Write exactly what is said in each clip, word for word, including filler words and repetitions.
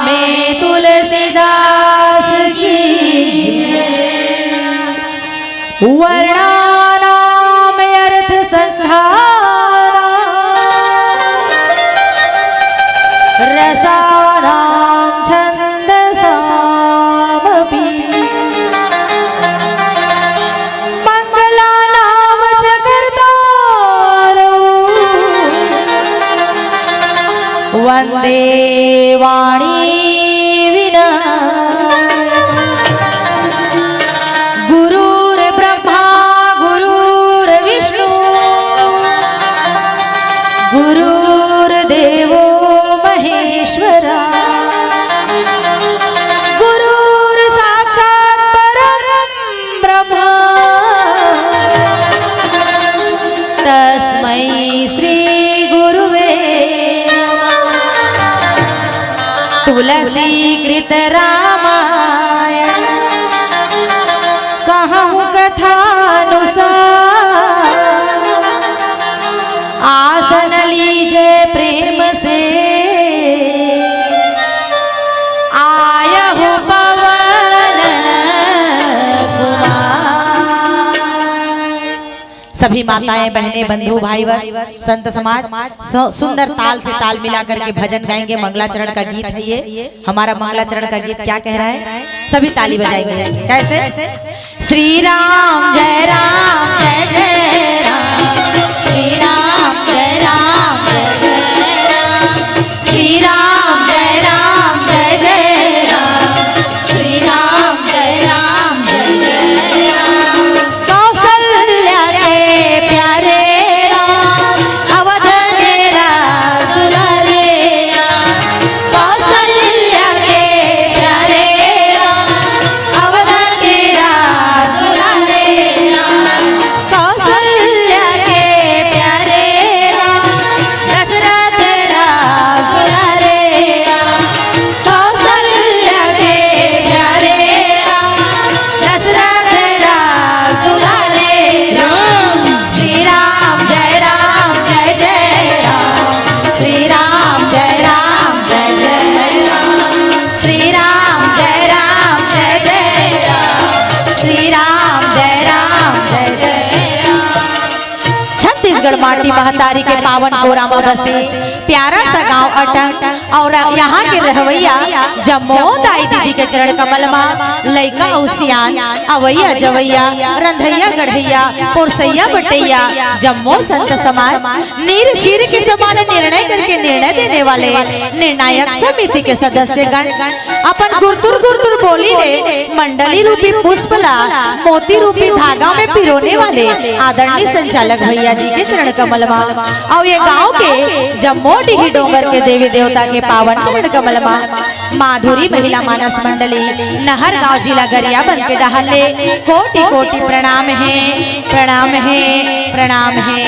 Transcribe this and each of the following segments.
में तुलसीदास की जय। वर्णानाम अर्थ संधानाम रसानाम छंदसामपि। मंगलानाम च कर्तारौ वंदे वाणी विना। गुरुर्ब्रह्मा गुरुर्विष्णु गुरुर्देवो महेश्वरा। गुरुर्साक्षात् परं ब्रह्मा तस्मै श्री गुरुवे नमः। तुलसी कृत रामायण कहूँ कथानुसार। आसन लीजे प्रेम से आयहु पवन कुमार। सभी माताएं, बहनें, बंधु, भाई वर, संत समाज, स-, सुंदर ताल से ताल मिला करके भजन गाएंगे। मंगलाचरण का गीत है ये। हमारा मंगलाचरण का गीत क्या कह रहा है? सभी ताली बजाएंगे। कैसे? श्री राम जय राम जय जय राम, श्री राम जय राम जय जय राम, श्री राम जय राम जय जय राम, श्री राम जय राम जय जय राम। कौशल्या के प्यारे राम, अवध के राज दुलारे राम। कौशल्या के प्यारे राम, अवध के राज दुलारे राम। कौशल्या के प्यारे राम, दशरथ राज दुलारे राम। कौशल्या के प्यारे राम, दशरथ राज दुलारे राम। श्री राम जय राम जय जय राम, श्री राम जय राम जय जय राम, श्री राम जय राम जय जय राम, श्री राम जय राम जय जय राम। छत्तीसगढ़ माटी महतारी के पावन कोरा म बसे प्यारा सा गांव अटंग अउ यहाँ के रहवइया जम्मो दाई दीदी के चरण कमल म लइका अउ सियान, अवइया जवइया, रंधइया गढ़इया, पोरसइया बटइया, जम्मो संत समाज नीर चीर के समान निर्णय करके निर्णय देने वाले निर्णायक समिति के सदस्यगण अपन गुरतुर गुरतुर बोली ले मंडली रूपी पुष्प ला मोती रूपी धागा में पिरोने वाले आदरणीय संचालक भैया जी के चरण कमल मा अउ ये गांव के जम्मो डीही डोंगर के देवी देवता के पावन चरण कमल मा माधुरी महिला मानस मंडली नहर गांव जिला गरियाबंद के डहार ले कोटि कोटि प्रणाम हे, प्रणाम हे, प्रणाम हे।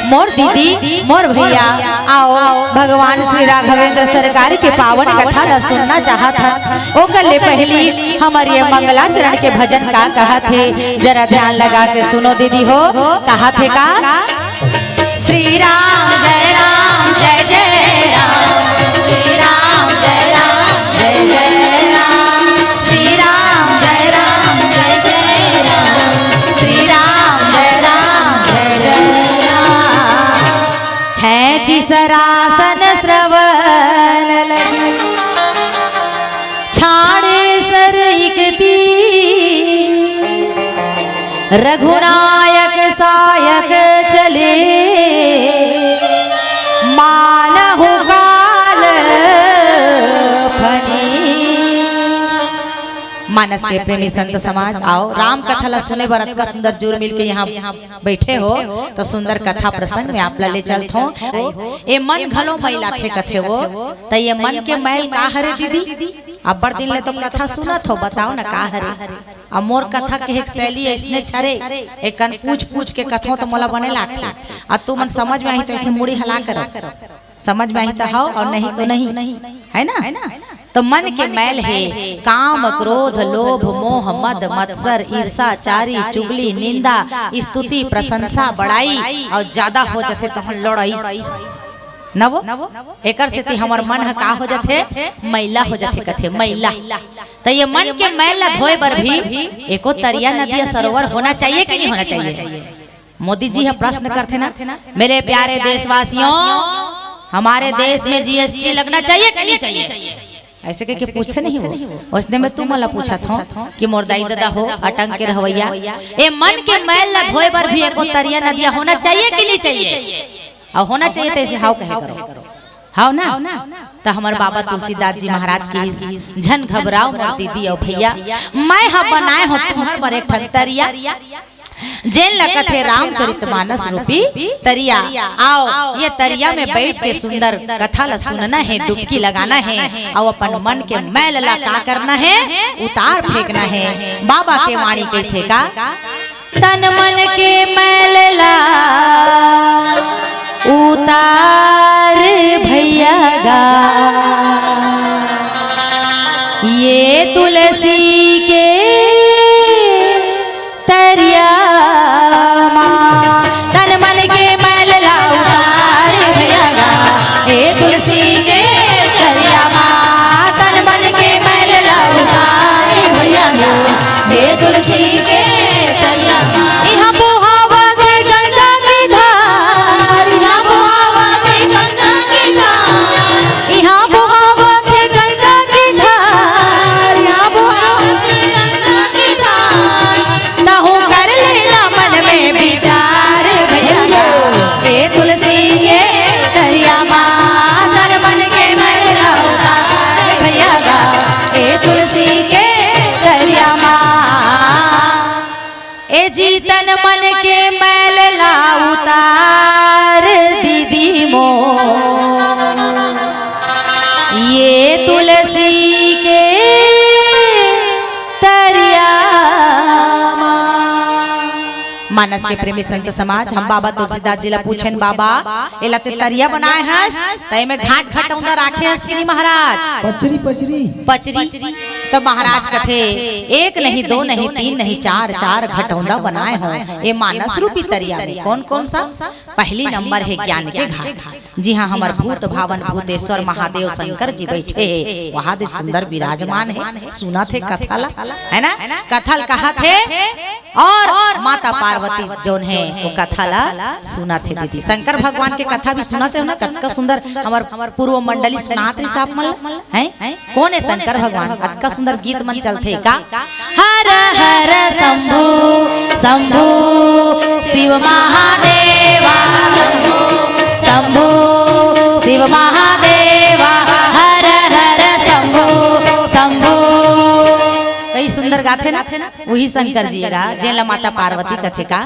मोर दीदी, मोर भैया, आओ भगवान श्री राघवेंद्र सरकार के पावन कथा ला सुनना चाहत हन, ओकर ले पहली हमर ये मंगलाचरण के भजन का कहत हे, जरा ध्यान लगा के सुनो दीदी हो, कहत हे का? श्री राम जय राम जय जय राम, श्री राम जय राम जय जय राम, श्री राम जय राम जय जय राम, श्री राम जय राम जय जय राम। खेंचि सरासन श्रवण लगी, छाड़े सर इकतीस, रघुनायक सायक चले, मानहु काल फनीस। मानस के प्रेमी संत समाज, आओ राम कथा ला सुने बर अतका सुंदर जुरमिल के यहाँ बैठे हो, तो सुंदर कथा प्रसंग में आप ला ले चलत हों। ए मन घलो मैलाथे कथे वो, त ये मन के मैल का हरे दीदी? अब्बड़ दिन ले तो कथा सुनत हो, बताओ ना का हरे? अब मोर कथा के एक शैली अइसने हरे, एकन पूछ पूछ के कथों तो मोला बने लागथे। अब तुमन समझ में आही तो ऐसे मुड़ी हला करो, समझ में आही तो हव अउ नहीं तो नहीं, है ना? तो मन के मैल हे काम, क्रोध, लोभ, मोह, मद, मत्सर, ईर्षा, चारी, चुगली, निंदा, स्तुति, प्रशंसा, बड़ाई अउ ज्यादा हो जाथे तहन लड़ाई। न वो, एकर सेती हमर मन ह का हो जाथे, मैला हो जाथे कथे, मैला। त ये मन के मैल ला धोए बर भी एको तरिया, नदिया, सरोवर होना चाहिए कि नहीं होना चाहिए? मोदी जी ह प्रश्न करथे ना, मेरे प्यारे देशवासियों, हमारे देश में जीएसटी लगना चाहिए कि नहीं चाहिए? ऐसे कहिके पूछथे नहीं वो। वइसने में तुमन ला पूछत हंव कि मोर दाई ददा हो, अटंग के रहवइया, ए मन के मैल ला धोए बर भी एको तरिया, नदिया होना चाहिए कि नहीं चाहिए? अउ होना चाहिए त ऐसे हाव कहे करो, हाव ना? त हमर बाबा तुलसीदास जी महाराज कहिस, झन घबराव मोर दीदी अउ भइया, मैं ह बनाए हंव तुम्हर बर एक ठन तरिया, जेन ला कथे रामचरित मानस रूपी तरिया। आओ, ये तरिया में बैठ के सुंदर कथा ला सुनना हे, डुबकी लगाना हे, अउ अपन मन के मैल ला का करना हे, उतार फेंकना हे। बाबा के वाणी कहिथे का, तन मन के मैल ला उतार भइया गा, ये तुलसी के तरिया मा। तन मन के मैल ला उतार भइया गा, ए तुलसी के तरिया मा। तन मन के मैल ला उतार भइया गा, ए तुलसी के तरिया मा। इहाँ बोहावत हे गंगा के धार, इहाँ बोहावत हे गंगा के धार, इहाँ बोहावत हे गंगा के धार, इहाँ बोहावत हे गंगा के धार। तहूँ कर लेना मन में विचार भइया गा, ए तुलसी के तरिया मा। तन मन के मैल ला उतार भइया गा, ए तुलसी के तरिया मा। ए जी तन मन के मैल ला उतार दीदी मोर, ये तुलसी के तरिया मा। मानस के प्रेमी संत समाज, हम बाबा तुलसीदास जी ला पूछेन, बाबा, एला ते तरिया बनाए हस, त एमे घाट घटौंदा राखे हस कि नहीं महाराज? पचरी, पचरी। पचरी। त महाराज कथे, एक नहीं, दो नहीं, तीन नहीं, चार, चार घटौंदा बनाए हंव ए मानस रूपी तरिया में। कौन कौन सा? पहली नंबर हे ज्ञान के घाट, जिहाँ हमर भूत भावन भूतेश्वर महादेव शंकर जी बैठे हे, वहाँ दे सुंदर विराजमान हे, सुनत हे कथा ला, है ना? कथा ल कहत हे, और माता पार्वती जोन हे, वो कथा ला सुनत हे दीदी। शंकर भगवान के कथा भी सुनत हे ना, कतका सुंदर हमर पूर्व मंडली सुनात रहिस आप मन ला, हैं? कोन हे शंकर भगवान? अतका सुंदर गीत मन चलथे का? हर हर शंभू, शंभू शिव महादेवा, शंभू, शंभू शिव महादेवा, हर हर शंभू, शंभू। कई सुंदर गाथे ना, उही शंकर जी गा, जेन ला माता पार्वती कथे का?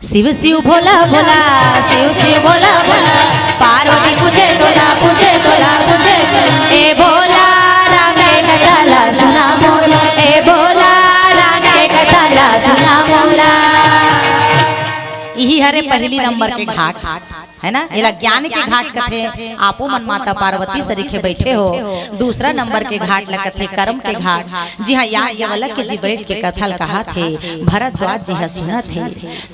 शिव शिव भोला भोला, शिव शिव भोला भोला, पार्वती पूछे तोला, पूछे तोला, पूछे तोला। ए भोला, राम के कथा ला सुना मोला, ए भोला, राम के कथा ला सुना मोला। इही हरे पहली नंबर के घाट, है ना? एला ज्ञान के घाट कथे। आपो मन माता पार्वती सरीखे बैठे हो। दूसरा नंबर के घाट ला कथे कर्म के घाट, जिहाँ याज्ञवल्क्य जी बैठ के कथा ल कहत हे, भरद्वाज जी ह सुनत हे।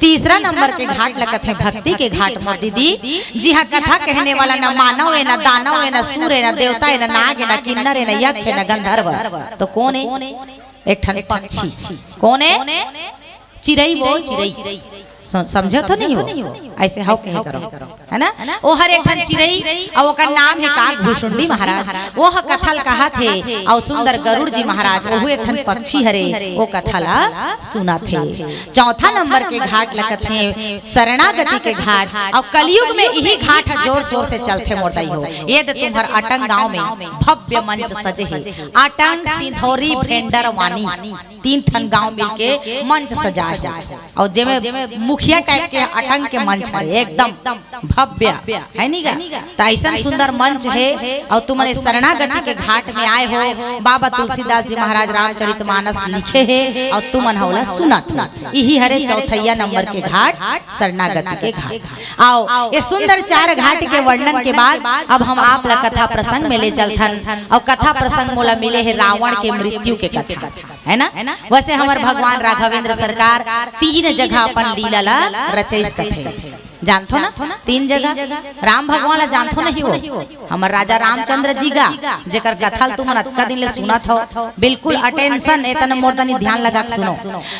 तीसरा नंबर के घाट ला कथे भक्ति के घाट, मोर दीदी, जिहाँ कथा कहने वाला न मानव ए, न दानव ए, न सूर ए, न देवता ए, न नाग ए, न किन्नर ए, न यक्ष ए, न गंधर्व, तो कोन ए? एक ठन पक्षी। कोन ए? चिरई, वो चिरई। स-, समझत हो नहीं हो? ऐसे हव कहे करो, है ना? ओहर एक ठन चिरई, अउ ओकर नाम हे काग भुसुंडी महाराज। ओह कथा ल कहत हे, अउ सुंदर गरुड़ जी महाराज, ओहू एक ठन पक्षी हरे, वो कथा ला सुनत हे। चौथा नंबर के घाट ला कथे शरणागति के घाट, अउ कलयुग में इही घाट ह जोर शोर से चलथे मोर दाई हो। ये दे तुम्हर अटंग गांव में भव्य मंच सजे हे, अटंग, सिंधौरी, भेंडरवानी। तीन ठन गांव मिलके मंच सजाए हे, अउ जेमे मुखिया टाइप के अटंग के मंच हरे, एकदम भव्य, है नी गा? त अइसन सुंदर मंच हे, अउ तुमन ए शरणागति के घाट में आए हो, बाबा तुलसीदास जी महाराज रामचरित मानस लिखे हे, अउ तुमन ह ओला सुनत हो। इही हरे चौथैया नंबर के घाट, शरणागति के घाट। आओ, ये सुंदर चार घाट के वर्णन के बाद अब हम आप ला कथा प्रसंग में ले चलथन, अउ कथा प्रसंग मोला मिले हे रावण के मृत्यु के कथा। है ना? वैसे हमर भगवान राघवेंद्र सरकार तीन जगह अपन लीला ला रचइस कथे। जानथो ना, तीन जगह राम भगवान ला जानथो नहीं हो। हमर राजा रामचंद्र जी गा, जेकर कथा ल तुमन अतका दिन ले सुनत हो, बिल्कुल अटेंशन एतन मोर तनी ध्यान लगा के सुनो।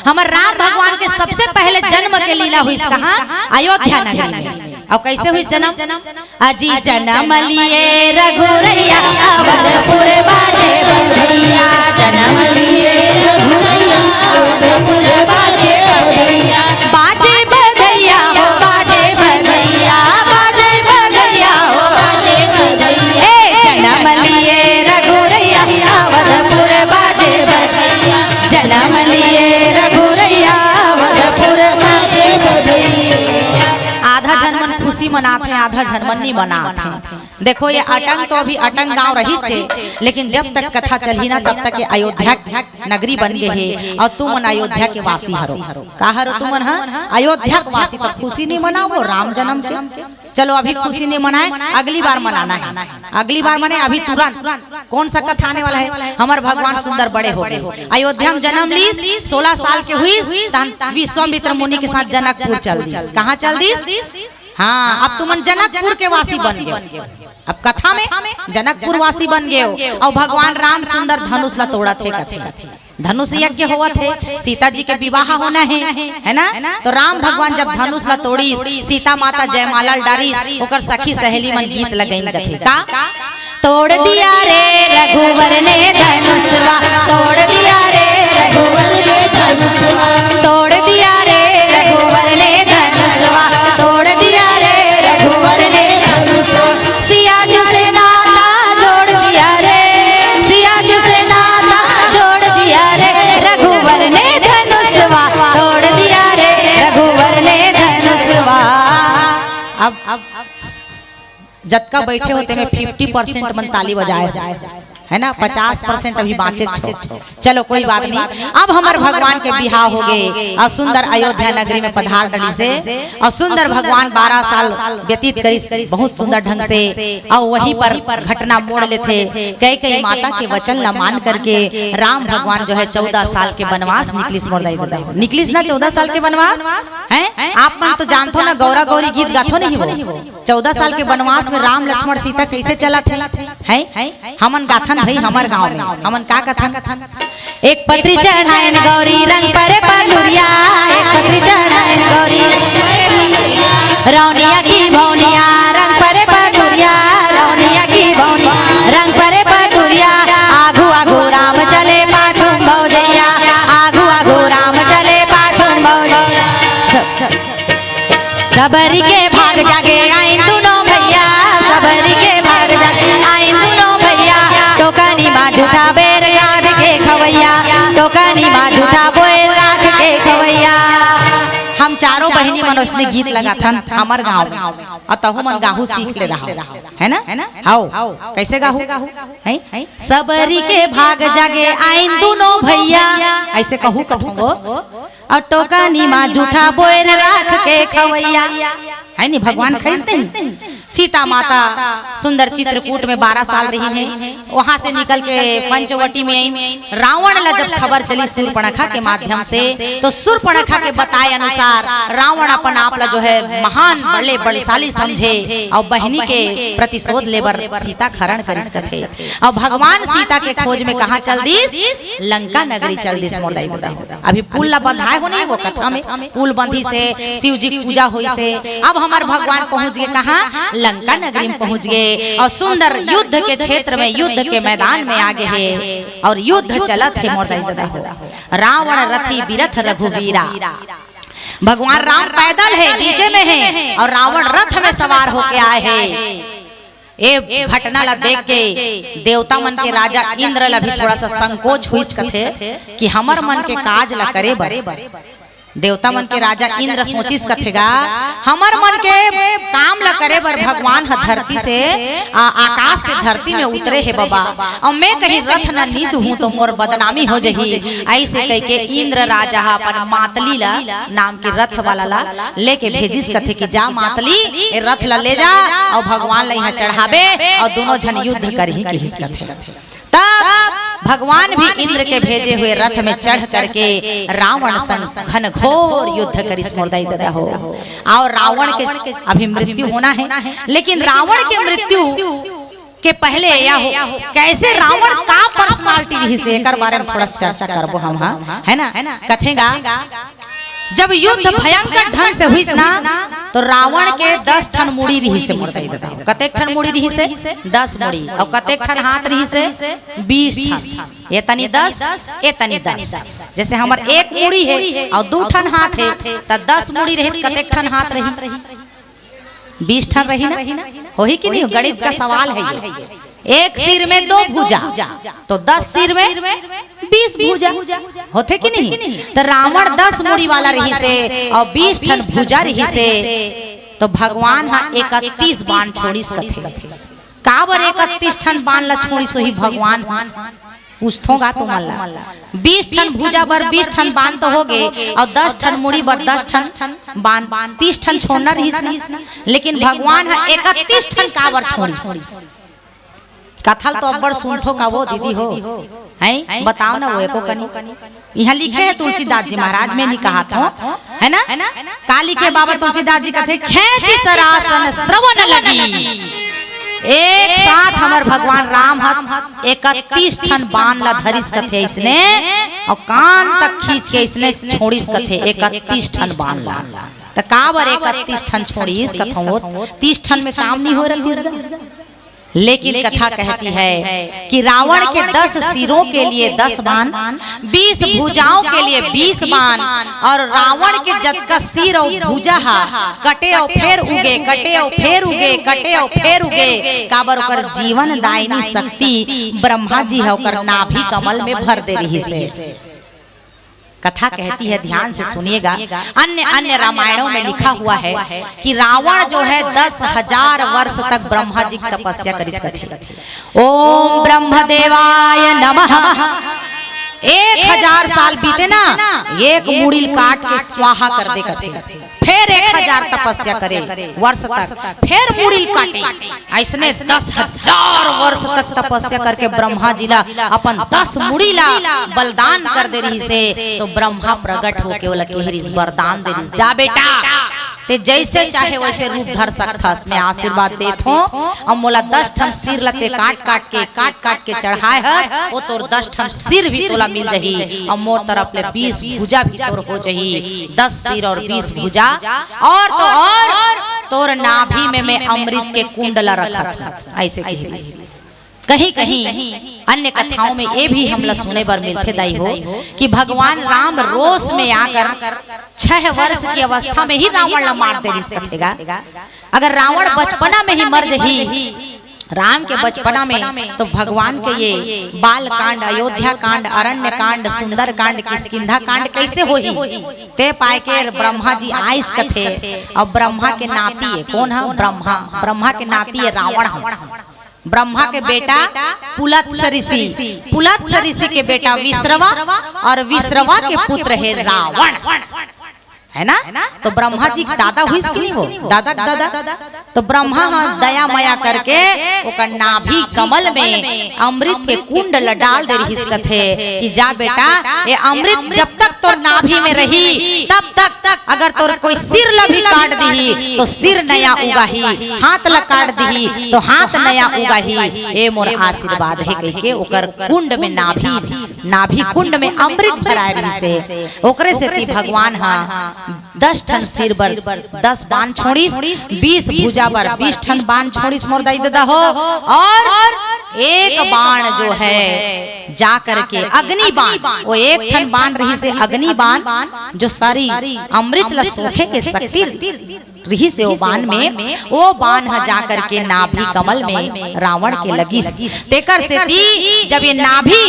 हमर राम भगवान के सबसे पहले जन्म के लीला हुई कहाँ? अयोध्या नगरी में। अउ कैसे हुई जन्म? अजी जन्म लिए रघुरैया, अवधपुर बाजे बजैया। जन्म लिए रघुरैया, अवधपुर बाजे बजैया। बाजे बजैया हो, बाजे बजैया, बाजे बजैया हो, बाजे बजैया। ए, जन्म लिए रघुरैया, अवधपुर बाजे बजैया। जन्म लिए रघुरैया, अवधपुर बाजे बजैया। आधा झन मन खुशी मनात हे, आधा झन मन नहीं मनात हे। देखो, ये अटंग तो अभी अटंग गांव रहिच हे, लेकिन जब तक कथा चलही ना, तब तक ये अयोध्या नगरी बन गे हे। अउ तुमन अयोध्या के वासी हरो। का हरो तुमन ह? अयोध्या के वासी। तो खुशी नहीं मनावो राम जन्म के? चलो, अभी खुशी नहीं मनाए, अगली बार मनाना है। अगली बार मने अभी तुरंत। कौन सा कथा आने वाला है? हमर भगवान सुंदर बड़े हो गे, अयोध्या में जन्म लीस, सोलह साल के हुईस, तहन विश्वामित्र मुनि के साथ जनकपुर चल दीस। कहाँ चल दीस? हाँ, अब तुमन जनकपुर के वासी बन गे। अब कथा में जनकपुर वासी बन गे हो। अउ भगवान राम सुंदर धनुष ला तोड़त हे, कथे धनुष यज्ञ होवत हे, सीता जी के विवाह होना हे, है ना? तो राम भगवान जब धनुष ला तोड़ीस, सीता माता जयमाला डारिस, ओकर सखी सहेली मन गीत लगइन, कथे का? तोड़ दिया रे रघुवर ने धनुषवा, तोड़ दिया रे रघुवर ने धनुषवा, तोड़ दिया रे रघुवर ने धनुषवा, तोड़ दिया रे रघुवर ने धनुषवा। सिया जी से नाता जोड़ दिया रे, सिया जी से नाता जोड़ दिया रे, रघुवर ने धनुषवा तोड़ दिया रे, रघुवर ने धनुषवा। अब, अब जतका बैठे हो तेमे फिफ्टी परसेंट मन ताली बजाए हो, है ना? पचास परसेंट अभी बाँचे छो। चलो, कोई बात नहीं। अब हमर भगवान के बिहाव हो गे अउ सुंदर अयोध्या नगरी में पधार डरिस हे अउ सुंदर भगवान बारह साल व्यतीत करिस बहुत सुंदर ढंग से। अउ वहीं पर घटना मोड़ लेथे, कैकेयी माता के वचन ला मान करके राम भगवान जो है चौदह साल के वनवास निकलिस। मोर दाई ददा, निकलिस ना चौदह साल के वनवास? हैं? आप मन तो जानथो ना, गौरा गौरी गीत गाथो नहीं हो? चौदह साल के वनवास में राम लक्ष्मण सीता कैसे चलत हे, हैं? हमन गाथन भाई, हमर गांव में हमन का कथन? एक पत्री चढ़ायन गौरी रंग परे पथुरिया, एक पत्री चढ़ायन गौरी रौनिया की भौनिया रंग परे पथुरिया, रौनिया की भौनिया रंग परे पथुरिया। आगू आगू राम चले पाछू भौजैया, आगू आगू राम चले पाछू भौजैया। सबरी के भाग जागे आइन दुनो भैया, सबरी के भाग जागे आइन दुनो भैया। टोकनी मा जूठा बोर राख के खवैया, टोकनी मा जूठा बोर राख के खवैया। हम चारों बहिनी मन ओसने गीत लगाथन हमर गांव में, अउ तहू मन गाहू सीख ले रहा, है ना? हाओ, कैसे गाहू? हैं? सबरी के भाग जागे आइन दुनो भैया, ऐसे कहू कथों गो। अउ टोकनी मा जूठा बोर राख के खवैया, है नी? भगवान खइस नहीं। सीता माता सुंदर चित्रकूट में बारह साल रहिन हे, वहां से निकल के पंचवटी में आइन। रावण ला जब खबर चली सूर्पणखा के माध्यम से, तो सूर्पणखा के बताए अनुसार रावण अपन आप ला जो है महान बड़े बलशाली समझे अउ बहिनी के प्रतिशोध ले बर सीता का हरण करिस कथे। अउ भगवान सीता के खोज में कहाँ चल दिस? लंका नगरी चल दिस मोर दाई ददा। अभी पुल ला बंधाए हो नहीं वो कथा में, पुल बंधिस हे, शिव जी के पूजा होइस हे। अब हमर भगवान पहुंच गे कहाँ? लंका नगरी में पहुंच गे। अउ सुंदर युद्ध के क्षेत्र में, युद्ध के मैदान में आ गे हे अउ युद्ध चलत हे मोर दाई ददा हो। रावण रथी बिरथ रघुबीरा। भगवान राम पैदल हे, नीचे में हे, अउ रावण रथ में सवार होके आए हे। ए घटना ला देख के देवता मन के राजा इंद्र ला भी थोड़ा सा संकोच हुइस कथे कि हमर मन के काज ला करे बर। देवता मन के राजा इंद्र सोचिस कथे गा, हमर मन के काम ला करे बर भगवान ह धरती से, आ, आकाश से धरती में उतरे हे बबा, अउ मैं कहीं रथ न नीदहूं तो मोर बदनामी हो जही। ऐसे कह के इंद्र राजा ह अपन मातली ला, नाम के रथ वाला ला लेके भेजिस कथे कि जा मातली, ए रथ ला ले जा अउ भगवान ला इहाँ चढ़ाबे अउ दुनो झन युद्ध करही किहिस कथे। तब भगवान भी इंद्र के भेजे हुए रथ में चढ़ करके रावण संग घनघोर युद्ध करिस मोर दाई ददा हो। और रावण के अभी मृत्यु होना है, लेकिन रावण के मृत्यु के पहले या हो, कैसे रावण का पर्सनालिटी रहिस हे, एकर बारे में थोड़ा सा चर्चा करबो हम, हाँ, है ना? कथेगा, जब युद्ध भयंकर ढंग से हुइस ना, तो रावण के दस ठन मुड़ी रहिस हे मोर दाई ददा। कतेक ठन मुड़ी रहिस हे? दस मुड़ी। और कतेक ठन हाथ रहिस हे? बीस ठन। ये तनी दस, ये तनी दस। जैसे हमर एक मुड़ी हे और दू ठन हाथ हे, त दस मुड़ी रही, कतेक ठन हाथ रही? बीस ठन रही ना? होही कि नहीं? गणित का सवाल है ये। एक सिर में दो भुजा, तो दस सिर में बीस भुजा, होथे कि नहीं? तो रावण दस मुड़ी वाला रहिस हे और बीस ठन भुजा रहिस हे, तो भगवान हा इकतीस बाण छोड़िस कथे। काबर इकतीस ठन बाण ला छोड़िस होही भगवान? पूछथों गा तुमन ला। बीस ठन भुजा बर बीस ठन बाण तो हो गे, और दस ठन मुड़ी बर दस ठन बाण, तीस ठन छोड़ना रहिस ना। लेकिन भगवान ह इकतीस ठन काबर छोड़िस? कथा ल तो अब्बड़ सुनथो का वो दीदी हो, हैं? बताओ ना वो एको कनी। इहाँ लिखे हे तुलसीदास जी महाराज, मैं नहीं कहत हों, है ना? का लिखे बाबा तुलसीदास जी? कथे, "खेंचि सरासन श्रवण लगी।" एक साथ हमर भगवान राम ह इकतीस ठन बाण ला धरिस कथे इसने, और कान तक खींच के इसने छोड़िस कथे इकतीस ठन बाण ला। त काबर इकतीस ठन छोड़िस कथों वो? तीस ठन में काम नहीं हो रहिस गा। लेकिन कथा कहती है कि रावण के दस सिरों के लिए दस बाण, बीस भुजाओं के लिए बीस बाण, और रावण के जतका सिर और भुजा हा, कटे और फेर उगे, कटे और फेर उगे, कटे और फेर उगे। काबर ओकर जीवन दायिनी शक्ति ब्रह्मा जी ह ओकर नाभि कमल में भर दे रहिस हे। कथा कहती है, ध्यान से सुनिएगा। अन्य अन्य रामायणों में लिखा हुआ है कि रावण जो है दस हजार वर्ष तक ब्रह्मा जी की तपस्या करिस कथे। ओम ब्रह्मदेवाय नमः। एक हजार साल बीते ना, एक मुड़ी ल काट के स्वाहा कर दे कथे। फेर एक हजार तपस्या करे वर्ष तक, फेर मुड़ी ल काटे। अइसने दस हजार वर्ष तक तपस्या करके ब्रह्मा जी ला अपन दस मुड़ी ला बलिदान कर दे रहिस हे, तो ब्रह्मा प्रगट होके ओला कहे रहिस, वरदान दे रहिस, "जा बेटा, ते जइसे चाहे वइसे रूप धर सकथस, मैं आशीर्वाद देत हों। अब मोला दस ठन सिर ला ते काट काट के, काट काट के चढ़ाए हस, वो तोर दस ठन सिर भी तोला मिल जही, और मोर तरफ ले बीस भुजा भी तोर हो जही, दस सिर और बीस भुजा, और तो और तोर नाभि में मैं अमृत के कुंड ला रखत हूँ।" ऐसे कही। कहीं कहीं अन्य कथाओं में ये भी हमला सुने बर मिलथे दाई हो कि भगवान राम रोष में आकर छह वर्ष की अवस्था में ही रावण ला मार दे रिहिस कथे गा। अगर रावण बचपना में ही मर जही, राम के बचपना में, तो भगवान के ये बाल कांड, अयोध्या कांड, अरण्य कांड, सुंदर कांड, किष्किंधा कांड कैसे होही? ते पाए के ब्रह्मा जी आइस कथे, और ब्रह्मा के नाती है, कौन है? ब्रह्मा। ब्रह्मा के नाती है रावण है। ब्रह्मा के बेटा पुलत्स ऋषि, पुलत्स ऋषि के बेटा विश्रवा, और विश्रवा के पुत्र है रावण, है ना? तो ब्रह्मा जी के दादा हुइस कि नहीं हो? दादा के दादा। तो ब्रह्मा ह दया मया करके ओकर नाभि कमल में अमृत के कुंड ल डाल दे रिहिस कथे कि जा बेटा, ये अमृत जब तक तोर नाभि में रही, तब तक अगर तोर कोई सिर ल भी काट दिही, तो सिर नया उगाही, हाथ ल काट दिही, तो हाथ नया उगाही। ए मोर आशीर्वाद है, कहिके ओकर कुंड में नाभि, नाभि कुंड में अमृत भराए रिहिस हे। ओकरे सेती भगवान ह दस ठन सिर बर दस बाण छोड़िस, बीस भुजा बर बीस ठन बाण छोड़िस मोर दाई ददा हो। और एक बाण जो है जा करके अग्नि बाण, वो एक ठन बाण रिहिस हे अग्नि बाण, जो सारी अमृत ल सोखे के शक्ति रिहिस हे वो बाण में, वो बाण ह जा करके नाभि कमल में रावण के लगिस। तेकर सेती जब ये नाभि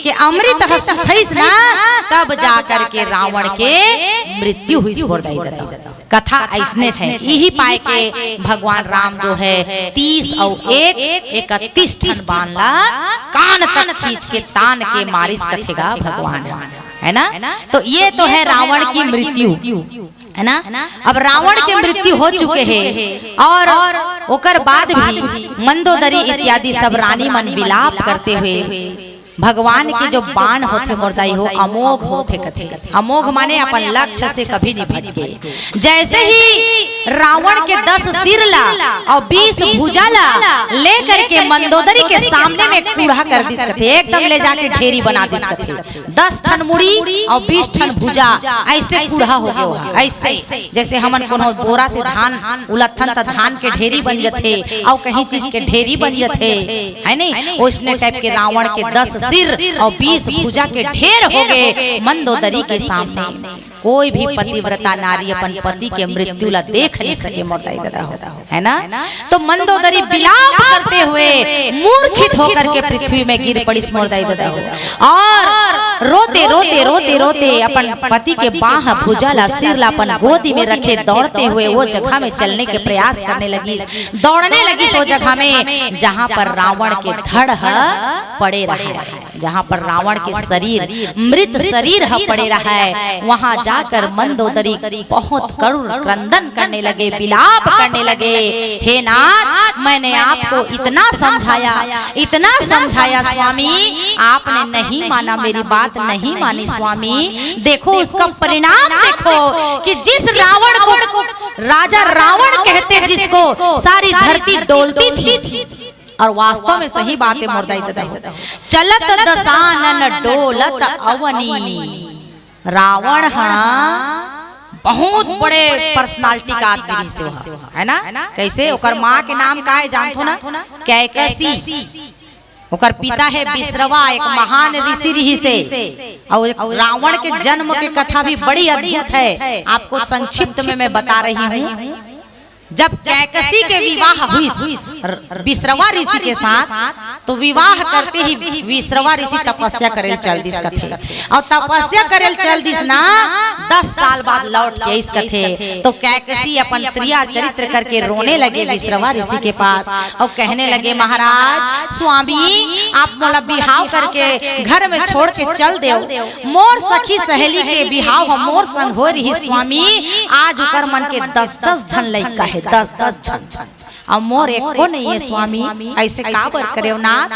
के अमृत ह सुखइस ना, तब जा करके रावण के मृत्यु हुइस मोर दाई ददा। कथा अइसने है। इही पाए के भगवान राम जो है तीस अउ एक, इकतीस ठन बाण ला कान तक खींच के तान के मारिस कथे गा भगवान, है ना? तो ये तो है रावण की मृत्यु, है ना? अब रावण के मृत्यु हो चुके हे और ओकर बाद भी मंदोदरी इत्यादि सब रानी मन विलाप करते हुए भगवान के जो बाण होथे मोर दाई हो, अमोघ होथे कथे। अमोघ माने अपन लक्ष्य से कभी नहीं भटके। जैसे ही रावण के दस सिर ला अउ बीस भुजा ला लेकर के मंदोदरी के सामने में कूढ़ा कर दिस कथे, एकदम ले जाके ढेरी बना दिस कथे। दस ठन मुड़ी अउ बीस ठन भुजा, ऐसे कूढ़ा हो गयो है। ऐसे जैसे हमन कोनो बोरा से धान उलथन त धान के ढेरी बन जथे, अउ कहीं चीज के ढेरी बन जथे, है नहीं? ओइसने टाइप के रावण के दस सिर अउ बीस भुजा के ढेर हो गए मंदोदरी के सामने। कोई भी पतिव्रता नारी अपन पति के मृत्यु ला देख नहीं सके, मोर दाई ददा हो, है ना? तो मंदोदरी विलाप करते हुए मूर्छित होकर के पृथ्वी में गिर पड़िस, मोर दाई ददा हो। और रोते, रोते, रोते, रोते अपन पति के बाह, भुजा ला, सिर ला अपन गोदी में रखे दौड़ते हुए वो जगह में चलने के प्रयास करने लगिस, दौड़ने लगिस वो जगह में जहाँ पर रावण के धड़ ह पड़े रहे, जहाँ पर रावण के शरीर, मृत शरीर ह पड़े रहे, वहाँ जाकर मंदोदरी बहुत करुण क्रंदन करने लगे, विलाप करने लगे। हे नाथ, मैंने आपको इतना समझाया, इतना समझाया स्वामी, आपने नहीं माना, मेरी बात नहीं मानी स्वामी। देखो उसका परिणाम, देखो कि जिस रावण को राजा रावण कहते जिसको, सारी धरती डोलती थी। और वास्तव में सही बात है मोर दाई ददा हो, चलत दसानन डोलत अवनी। रावण हा बहुत बड़े पर्सनालिटी का आदमी रहिस हे, है ना? कैसे? ओकर माँ के नाम का है जानथो ना? कैकसी। ओकर पिता है विश्रवा, एक महान ऋषि रहिस हे। और रावण के जन्म के कथा भी बड़ी अद्भुत है, आपको संक्षिप्त में मैं बता रही हूँ। जब कैकसी के विवाह हुई विश्रवा ऋषि के साथ, तो विवाह करते ही विश्रवा ऋषि तपस्या करेल चल दिस कथे। और तपस्या करेल चल दिस ना, दस साल बाद लौट के आइस कथे। तो कैकसी अपन त्रिया चरित्र करके रोने लगे विश्रवा ऋषि के पास और कहने लगे, महाराज स्वामी, आप मोला बिहाव करके घर में छोड़ के चल देव। मोर सखी सहेली के बिहाव ह मोर संग हो रही स्वामी, आज ओकर मन के दस दस झन लइका है, दस दस झन। अब मोर एको नहीं है स्वामी, ऐसे काबर करेव नाथ?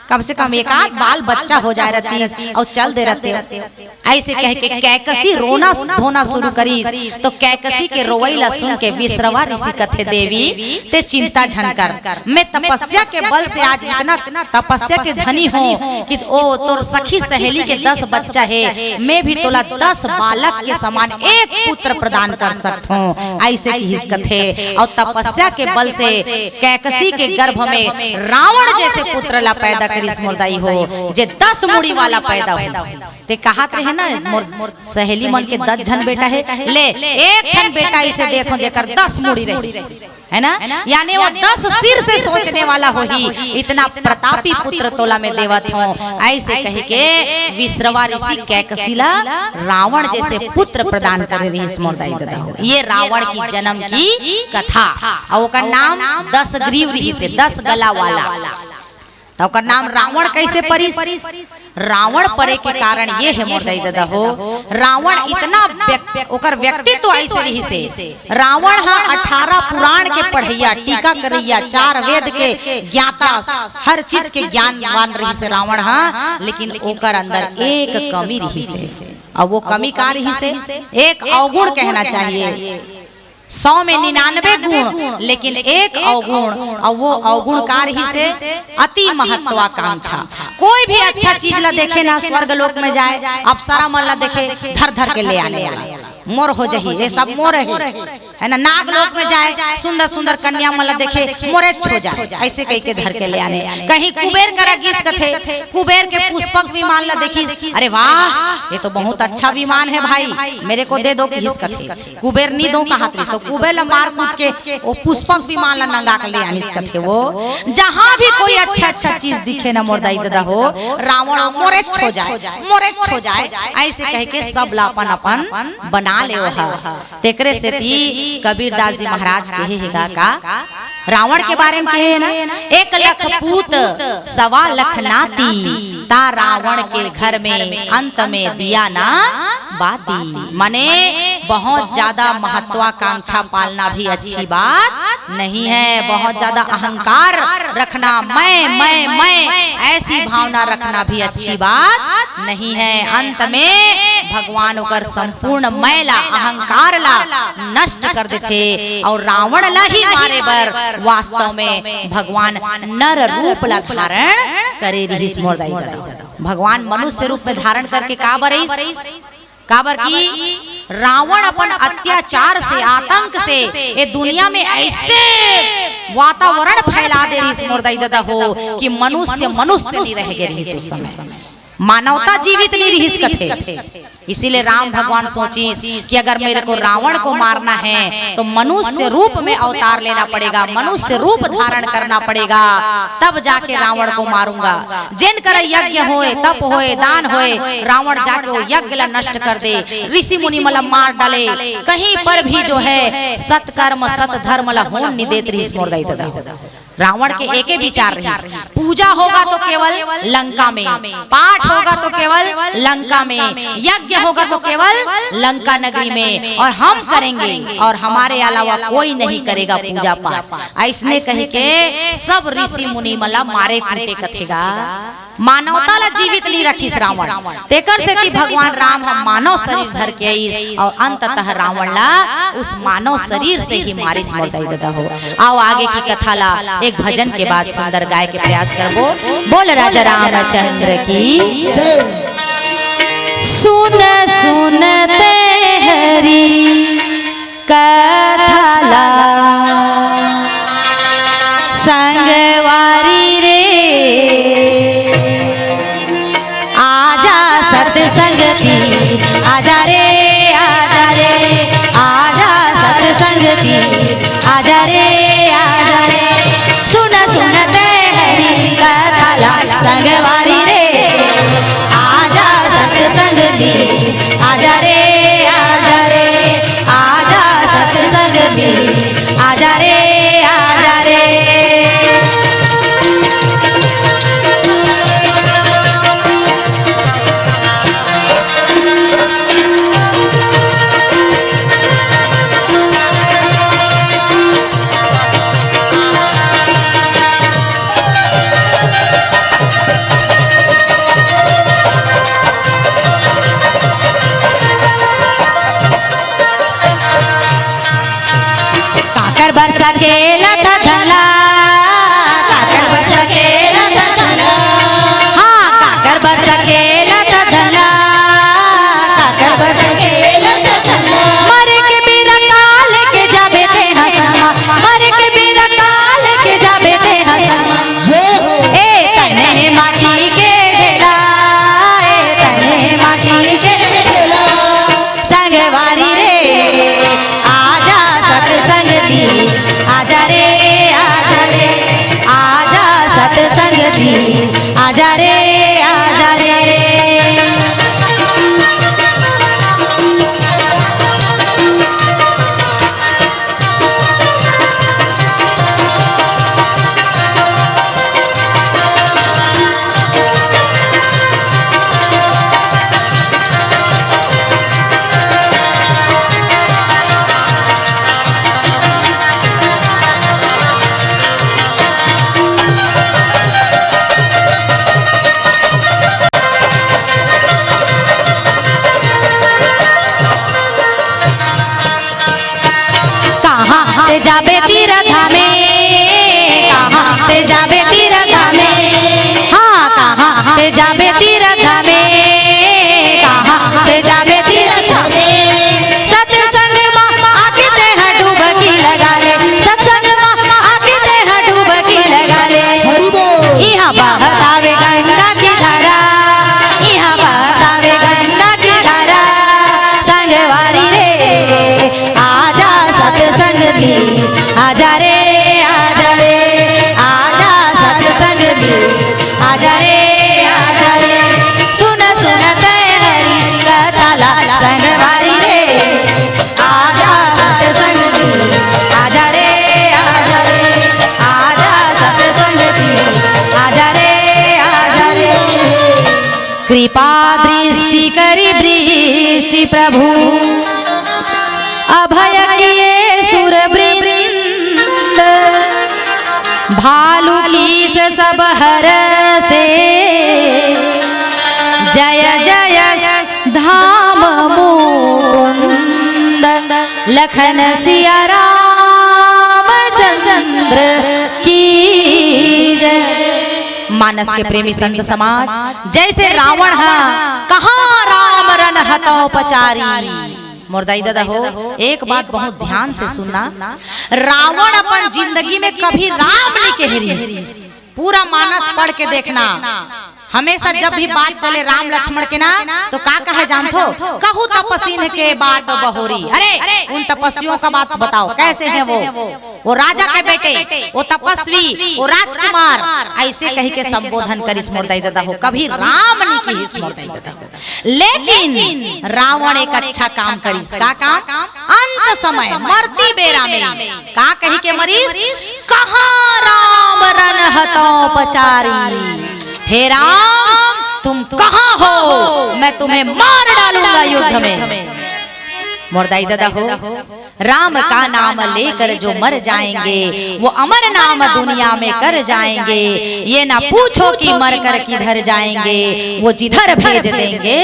कम से कम एक आध बाल बच्चा हो जाए रहतीस और चल दे रहते। ऐसे कह के कैकसी रोना धोना शुरू करीस। तो कैकसी के रोवई ला सुन के विश्रवा ऋषि कथे, देवी, ते चिंता झन कर, मैं तपस्या के बल से आज इतना तपस्या के धनी हूँ कि ओ तोर सखी सहेली के दस बच्चा है, मैं भी तोला दस बालक के समान एक पुत्र प्रदान कर सकत हूँ। ऐसे किहिस कथे और तपस्या के बल से कैकसी के गर्भ में रावण जैसे पुत्र ला पैदा करिस मोर दाई हो, जे दस मुड़ी वाला पैदा होइस। ते कहत रहे ना, मोर सहेली मन के दस झन बेटा है, ले एक ठन बेटा इसे देथों जेकर दस मुड़ी रही, है ना? यानी वो दस सिर से सोचने वाला होही, इतना प्रतापी पुत्र तोला मैं देवत हूँ। ऐसे कह के विश्रवा ऋषि कैकसी ला रावण जैसे पुत्र प्रदान करे रहिस मोर दाई ददा हो। ये रावण की जन्म की कथा। और ओकर नाम दस ग्रीव रहिस हे, दस गला वाला। तो ओकर नाम रावण कैसे परिस? रावण परे के कारण ये है मोर दाई ददा हो, रावण इतना व्यक्ति, ओकर व्यक्तित्व ऐसे रहिस हे। रावण हा अठारह पुराण के पढ़ैया, टीका करैया, चार वेद के ज्ञाता, हर चीज के ज्ञानवान रहिस हे रावण हा, लेकिन ओकर अंदर एक कमी रहिस हे। अब वो कमी का रहिस हे? एक अवगुण कहना चाहिए। सौ में निन्यानवे गुण, लेकिन एक अवगुण, और वो अवगुण का रहिस हे? अति महत्वाकांक्षा। कोई भी अच्छा चीज ला देखे ना, स्वर्ग लोक में जाए, अप्सरा मन ला देखे, धर धर के ले आने वाला, मोर हो जही, ये सब मोर है, है ना? नाग लोक में जाए, सुंदर सुंदर कन्या मन ला देखे, मोरेच हो जाए, ऐसे कह के धर के ले आने। कहीं कुबेर करा गिस कथे, कुबेर के पुष्पक विमान ला देखिस, अरे वाह, ये तो बहुत अच्छा विमान है भाई, मेरे को दे दो किहिस कथे। कुबेर नी दो कहत रहिस, तो कुबेर ला मार कूट के वो पुष्पक विमान ला नंगा के ले आनिस कथे। वो जहाँ भी कोई अच्छा अच्छा चीज दिखे ना मोर दाई ददा हो, रावण मोरेच हो जाए, मोरेच हो जाए, ऐसे कह के सब ला अपन अपन बना ले। तेकरे सेती कबीरदास जी महाराज कहे हे गा का, रावण के बारे में कहे हे ना, एक लख पूत सवा लख नाती, ता रावण के घर में अंत में दिया ना बाती। माने, बहुत ज्यादा महत्वाकांक्षा पालना भी अच्छी बात नहीं है, बहुत ज्यादा अहंकार रखना, मैं, मैं, मैं, ऐसी भावना रखना भी अच्छी बात नहीं है। अंत में भगवान ओकर संपूर्ण मैं ला, अहंकार ला नष्ट कर देथे और रावण ला ही मारे बर वास्तव में भगवान नर रूप ला धारण करे रिहिस, मोर दाई ददा। भगवान मनुष्य रूप में धारण करके काबर आइस? काबर कि रावण अपन अत्याचार से, आतंक से ये दुनिया में ऐसे वातावरण फैला दे रिहिस, मोर दाई ददा हो, कि मनुष्य मनुष्य नहीं रह गे रिहिस उस समय। मानवता जीवित नहीं रिहिस कथे। इसीलिए राम भगवान सोचिस कि अगर मेरे को रावण को मारना है तो मनुष्य रूप में अवतार लेना पड़ेगा, मनुष्य रूप धारण करना पड़ेगा, तब जाके रावण को मारूंगा। जेन करा यज्ञ होए, तप होए, दान होए, रावण जाके वो यज्ञ ला नष्ट कर दे, ऋषि मुनि मन ला मार डाले, कहीं पर भी जो है सत्कर्म सत धर्म ला होन नहीं देत रिहिस, मोर दाई ददा। रावण के एके विचार रहिस, पूजा होगा तो केवल लंका में, पाठ होगा तो केवल लंका में, यज्ञ होगा तो केवल लंका नगरी में, और हम करेंगे और हमारे अलावा कोई नहीं करेगा पूजा पाठ। ऐसने कह के सब ऋषि मुनि मन ला मारे कूटे कथे गा। मानवता ला जीवित नहीं रखिस रावण। तेकर सेती भगवान राम ह मानव शरीर धर के आइस और अंततः रावण ला उस मानव शरीर से ही मारिस, मोर दाई ददा हो। आओ आगे की कथा ला एक भजन के बाद सुंदर गाय के प्रयास करबो। बोल राजा रामचंद्र की। सुन सुन ते हरि कथा ला संगवारी रे। आजा सतसंग जी, आजा रे, आजा रे, आजा सतसंग जी, आजा रे, आजा रे। सुन सुन ते हरि कथा ला संगवारी रे। आजा सतसंग जी, आजा रे, आजा रे, आजा सतसंग जी, आजा रे, आजा रे। काकर बर सकेला त झन ला, काकर बर सकेला त झन ला, हाँ, काकर बर सकेला त झन ला, काकर बर सकेला त झन ला। मरे के बेरा काल के जाबे ते हसनमा, मरे के बेरा काल के जाबे ते हसनमा। ए तन हे माटी के ढेला, ए तन हे माटी के ढेला। संगवारी रे, आजा सतसंग जी, आजा रे, आजा रे, आजा सतसंग जी, आजा रे, आजा रे। कहाँ ते जाबे तीर धामे, कहाँ ते जाबे तीर धामे, हाँ, कहाँ ते जाबे तीर धामे, कहाँ ते जाबे तीर धामे। सत्संग मा आके तेहा डुबकी लगा ले, सत्संग मा आके तेहा डुबकी लगा ले। हरि बोल। इहाँ बहत आवे गंगा की धारा, इहाँ बहत आवे गंगा की धारा। संगवारी रे, आजा सतसंग जी, आजा कृपा दृष्टि करि बृष्टि प्रभु, अभय किए सुर वृंद। भालु कीस सब हरषे, जय जय धाम मुकुंद। लखन सिया रामचंद्र की जय। मानस के प्रेमी संत समाज, जैसे रावण ह कहाँ राम रन हतौ पचारी। मोर दाई ददा हो, एक बात बहुत ध्यान से सुनना, रावण अपन जिंदगी में कभी राम नहीं कहे रहिस। पूरा मानस पढ़ के देखना, हमेशा जब भी बात चले राम लक्ष्मण के ना, तो का कहे जानथो? कहू तप सिंह के बात बहोरी। अरे, उन तपस्वियों का बात बताओ, कैसे हैं वो? वो राजा के बेटे, वो तपस्वी, वो राजकुमार, ऐसे कह के संबोधन करिस मोर दाई ददा हो, कभी राम नहीं कहिस मोर दाई ददा हो। लेकिन रावण एक अच्छा काम करिस। का काम? अंत समय मरती बेरा में का कहि के मरिस? कहाँ राम रन हतौ पचारी। हे राम, तुम कहाँ हो? मैं तुम्हें मार डालूंगा युद्ध में। मोर दाई ददा हो, राम का नाम लेकर जो मर जाएंगे, वो अमर नाम दुनिया में कर जाएंगे। ये ना पूछो कि मर कर किधर जाएंगे, वो जिधर भेज देंगे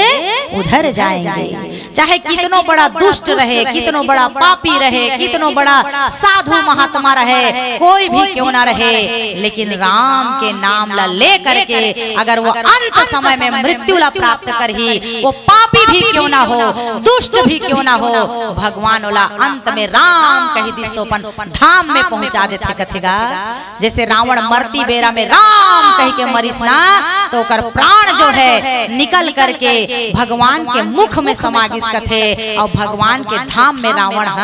उधर जाएंगे। चाहे कितनो बड़ा दुष्ट रहे, कितनो बड़ा पापी रहे, कितनो बड़ा साधु महात्मा रहे, कोई भी क्यों ना रहे, लेकिन राम के नाम ला ले करके अगर वो अंत समय में मृत्यु ला प्राप्त करही, वो पापी भी क्यों ना हो, दुष्ट भी क्यों ना हो, भगवान ओला अंत में राम कहि दिस तो अपन धाम में पहुंचा देथे। कथे गा, जैसे रावण मरती बेरा में राम कहि के मरिस ना, तो ओकर प्राण जो है निकल करके भगवान के मुख में समा गिस कथे, और भगवान के धाम में रावण ह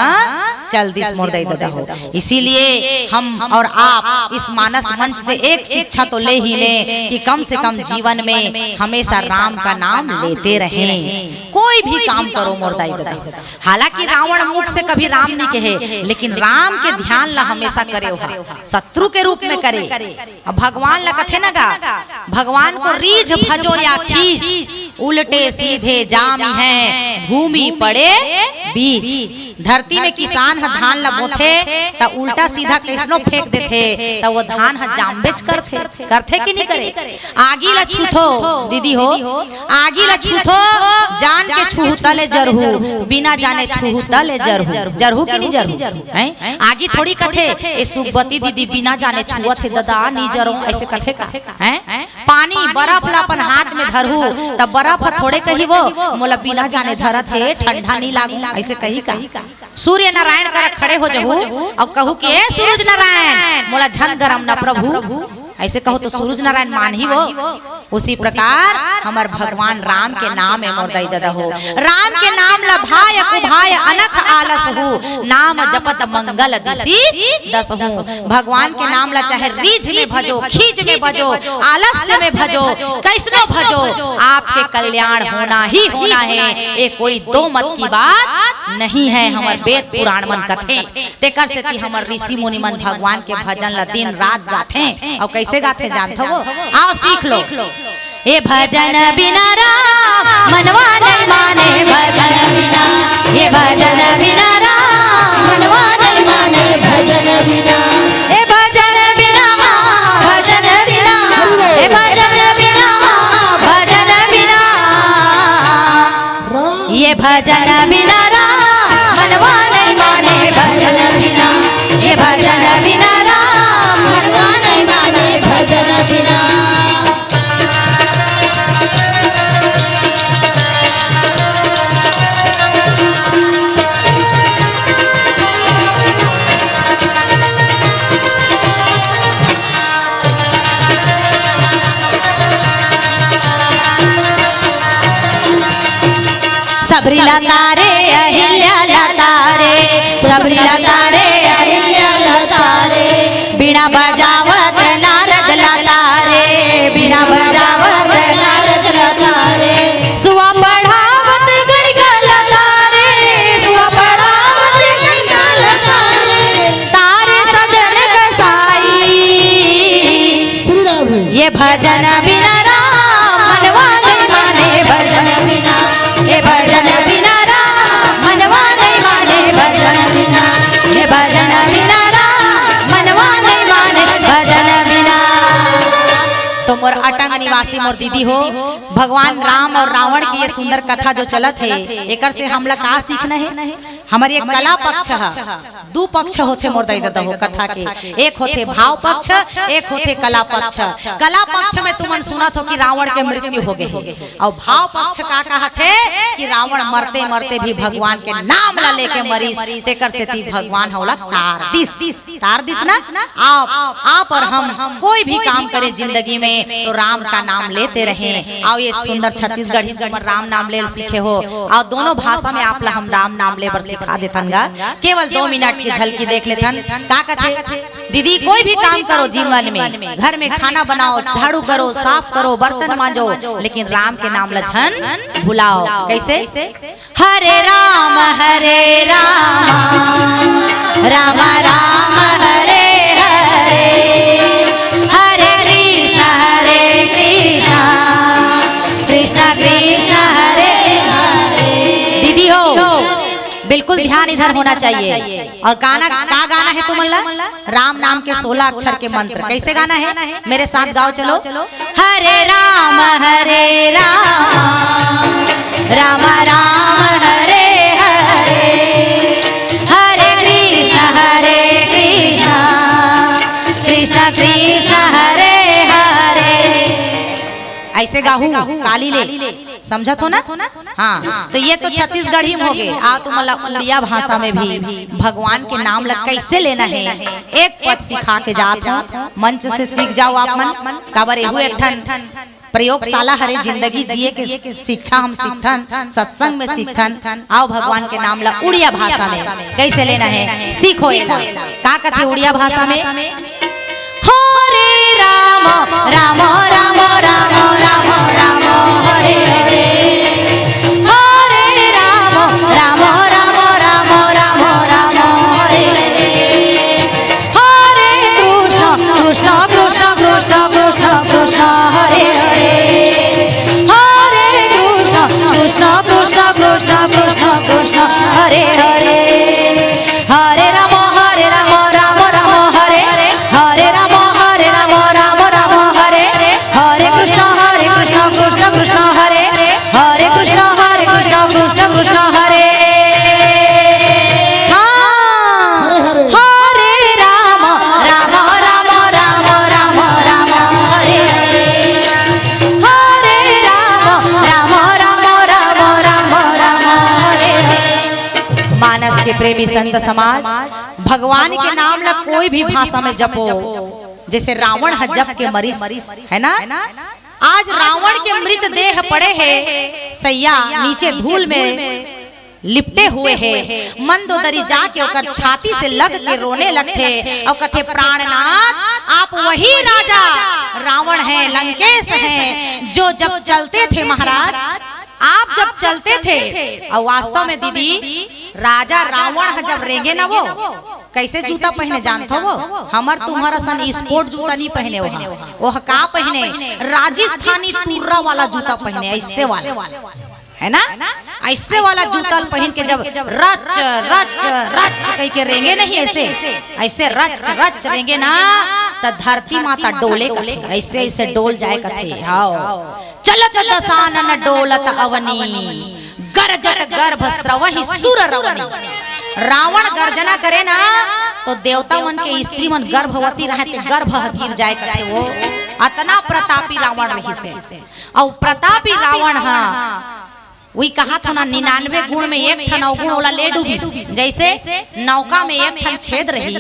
चल दिस मोर दाई ददा हो। इसीलिए हम और आप इस मानस मंच से एक शिक्षा तो ले ही लें कि कम से कम जीवन में हमेशा राम का नाम लेते रहें। कोई भी काम करो मोर दाई ददा हो। हालांकि रावण मुख से कभी राम नहीं कहे, लेकिन राम के ध्यान ला हमेशा करे, ओहा शत्रु के रूप में करे। अब भगवान ला कथे न गा, भगवान को रीझ भजो या खींच, उल्टे सीधे जाम है भूमि पड़े बीच। धरती में किसान ह धान ला बोथे, त उल्टा सीधा कइसनो फेंक देथे, त वो धान ह जामबेच करथे। करथे कि नहीं करे? आगी ला छूथो, दीदी हो, आगी ला छूथो, जान के छूहू तले जरहू, बिना जाने छूहू तले जरहू। जरहू कि नहीं जरहू? हैं? आगी थोड़ी कथे, "ए सुखबती दीदी बिना जाने छुअत हे ददा, नहीं जरो," ऐसे कथे का? हैं? पानी बर्फ ला अपन हाथ में धरहू, त बर्फ ह थोड़े कही, "वो मोला बिना जाने धरत हे, ठंडा नहीं लागू," ऐसे कही का? सूर्य नारायण करा खड़े हो जहू अउ कहू कि, "ए सूरज नारायण, मोला झन गरम ना प्रभु," ऐसे कहू तो सूरज नारायण मानही वो। उसी प्रकार हमर भगवान राम के नाम ए मोर दाई ददा हो, राम के नाम ला भाय कुभाय अनख आलस हू, नाम जपत मंगल दिसि दसहू। भगवान के नाम ला चाहे रीझ में भजो, खींच में भजो, आलस्य में भजो, कैसनो भजो, आपके कल्याण होना ही होना है। ये कोई दो मत की बात नहीं है, हमर वेद पुराण मन कथे। तेकर सेती हमर ऋषि मुनि मन भगवान के भजन ला दिन रात गाथे। अउ कैसे गाथे जानथो वो? आओ सीख लो। ए भजन बिना राम मनवा नहीं माने, भजन बिना, ए भजन बिना राम मनवा नहीं माने, भजन बिना, ए भजन बिना, भजन बिना, ए भजन बिना, भजन बिना। ये भजन बिना राम मनवा नहीं माने, भजन बिना, ये भजन बिना राम मनवा नहीं माने, भजन बिना। सबरी ला तारे, अहिल्या ला तारे, सबरी ला तारे, अहिल्या ला तारे। बीणा बजावत नारद ला तारे, बीणा बजावत नारद ला तारे। सुआ पढ़ावत गणिका ला तारे, सुआ पढ़ावत गणिका ला तारे। तारे सजन कसाई। श्री राम है। ये भजन बिना राम मनवा नहीं माने, मोर दीदी हो, भगवान राम और रावण की ये सुंदर कथा जो चलत हे, एकर से हमला का सीखना हे? हमर ये कला पक्ष ह, दू पक्ष होथे मोर दाई ददा हो कथा के, एक होथे भाव पक्ष, एक होथे कला पक्ष। कला पक्ष में तुमन सुनत हो कि रावण के मृत्यु हो गे हे, और भाव पक्ष का कहत हे कि रावण मरते मरते भी भगवान के नाम ला लेके मरिस, तेकर सेती भगवान ह ओला तार दिस। तार दिस ना। आप, आप और हम कोई भी काम करें जिंदगी में तो राम का नाम लेते रहें। और ये सुंदर छत्तीसगढ़ी तुमन राम नाम ले सीखे हो, और दोनों भाषा में आप ला हम राम नाम ले बर सिखा देथन गा। केवल दो मिनट की झलकी देख लेथन। का कथे दीदी, कोई भी काम करो जीवन में, घर में खाना बनाओ, झाड़ू करो, साफ करो, बर्तन मांजो, लेकिन राम के नाम ला झन भुलाओ। कैसे? हरे राम हरे राम, राम राम हरे हरे, हरे कृष्ण हरे कृष्ण, कृष्ण कृष्ण हरे हरे। दीदी हो, बिल्कुल ध्यान इधर होना चाहिए। और गाना, का गाना हे तुमन ला? राम नाम के सोलह अक्षर के मंत्र। कैसे गाना हे? मेरे साथ गाओ, चलो। हरे राम हरे राम, राम राम हरे हरे, हरे कृष्ण हरे कृष्ण, कृष्ण कृष्ण हरे हरे। ऐसे गाहू, काली ले। समझत हो ना? हाँ, तो ये तो छत्तीसगढ़ी में हो गए। आ, तुमन ला उड़िया भाषा में भी भगवान के नाम ला कैसे लेना हे, एक पद सिखा के जात हो। मंच से सीख जाओ आप मन। काबर एहू एक ठन प्रयोगशाला हरे, जिंदगी जिए के शिक्षा हम सीखथन, सत्संग में सीखथन। आओ, भगवान के नाम ला उड़िया भाषा में कैसे लेना हे, सीखो एला। का कथे उड़िया भाषा में? हरे राम, राम राम, राम राम, राम हरे हरे। हरे राम, राम राम, राम राम, राम हरे हरे। हरे कृष्ण, कृष्ण कृष्ण, कृष्ण कृष्ण, कृष्ण हरे हरे। हरे कृष्ण, कृष्ण कृष्ण, कृष्ण कृष्ण, कृष्ण हरे हरे। हरे राम, हरे राम, राम राम, हरे हरे। हरे राम, हरे राम, राम राम, हरे हरे। हरे कृष्ण, हरे कृष्ण, कृष्ण कृष्ण, हरे हरे। हरे कृष्ण, हरे कृष्ण, कृष्ण कृष्ण, हरे। हाँ। हरे हरे। हरे राम, राम राम, राम राम, राम हरे हरे। हरे राम, राम राम, राम राम, राम हरे हरे। मानस के प्रेमी संत समाज, भगवान के नाम ला कोई भी भाषा में जपो, जैसे रावण ह जप के मरिस, है ना? आज रावण के मृत देह पड़े हे सैया, नीचे धूल में लिपटे हुए हे। मंदोदरी जाके ओकर छाती से लग के रोने लगथे और कथे, प्राणनाथ, आप वही राजा रावण हैं, लंकेश हैं, जो जब चलते थे महाराज, आप जब चलते थे, और वास्तव में दीदी, राजा रावण ह जब रेंगे ना, वो कैसे जूता पहने जानथो? वो हमर तुम्हर असन स्पोर्ट जूता नहीं पहने, वो ह, वो ह का पहने? राजस्थानी तुर्रा वाला जूता पहने, ऐसे वाला, है ना? ऐसे वाला जूता पहन के जब रच रच रच कह के रेंगे नहीं, ऐसे, ऐसे रच रच रेंगे ना, त धरती माता डोले कथे, ऐसे ऐसे डोल जाए कथे। हाँ, चलत दसानन डोलत अवनी, गरजत गर्भ स्रवहि सुर रवनि। रावण गर्जना करे ना, तो देवता मन के स्त्री मन गर्भवती रहे, ते गर्भ ह गिर जाए कथे। वो अतना प्रतापी रावण रहिसे। अउ प्रतापी रावण ह, उही कहा था ना, निन्यानवे गुण में एक ठन अवगुण ओला ले डूबिस। जैसे नौका में एक ठन छेद रही,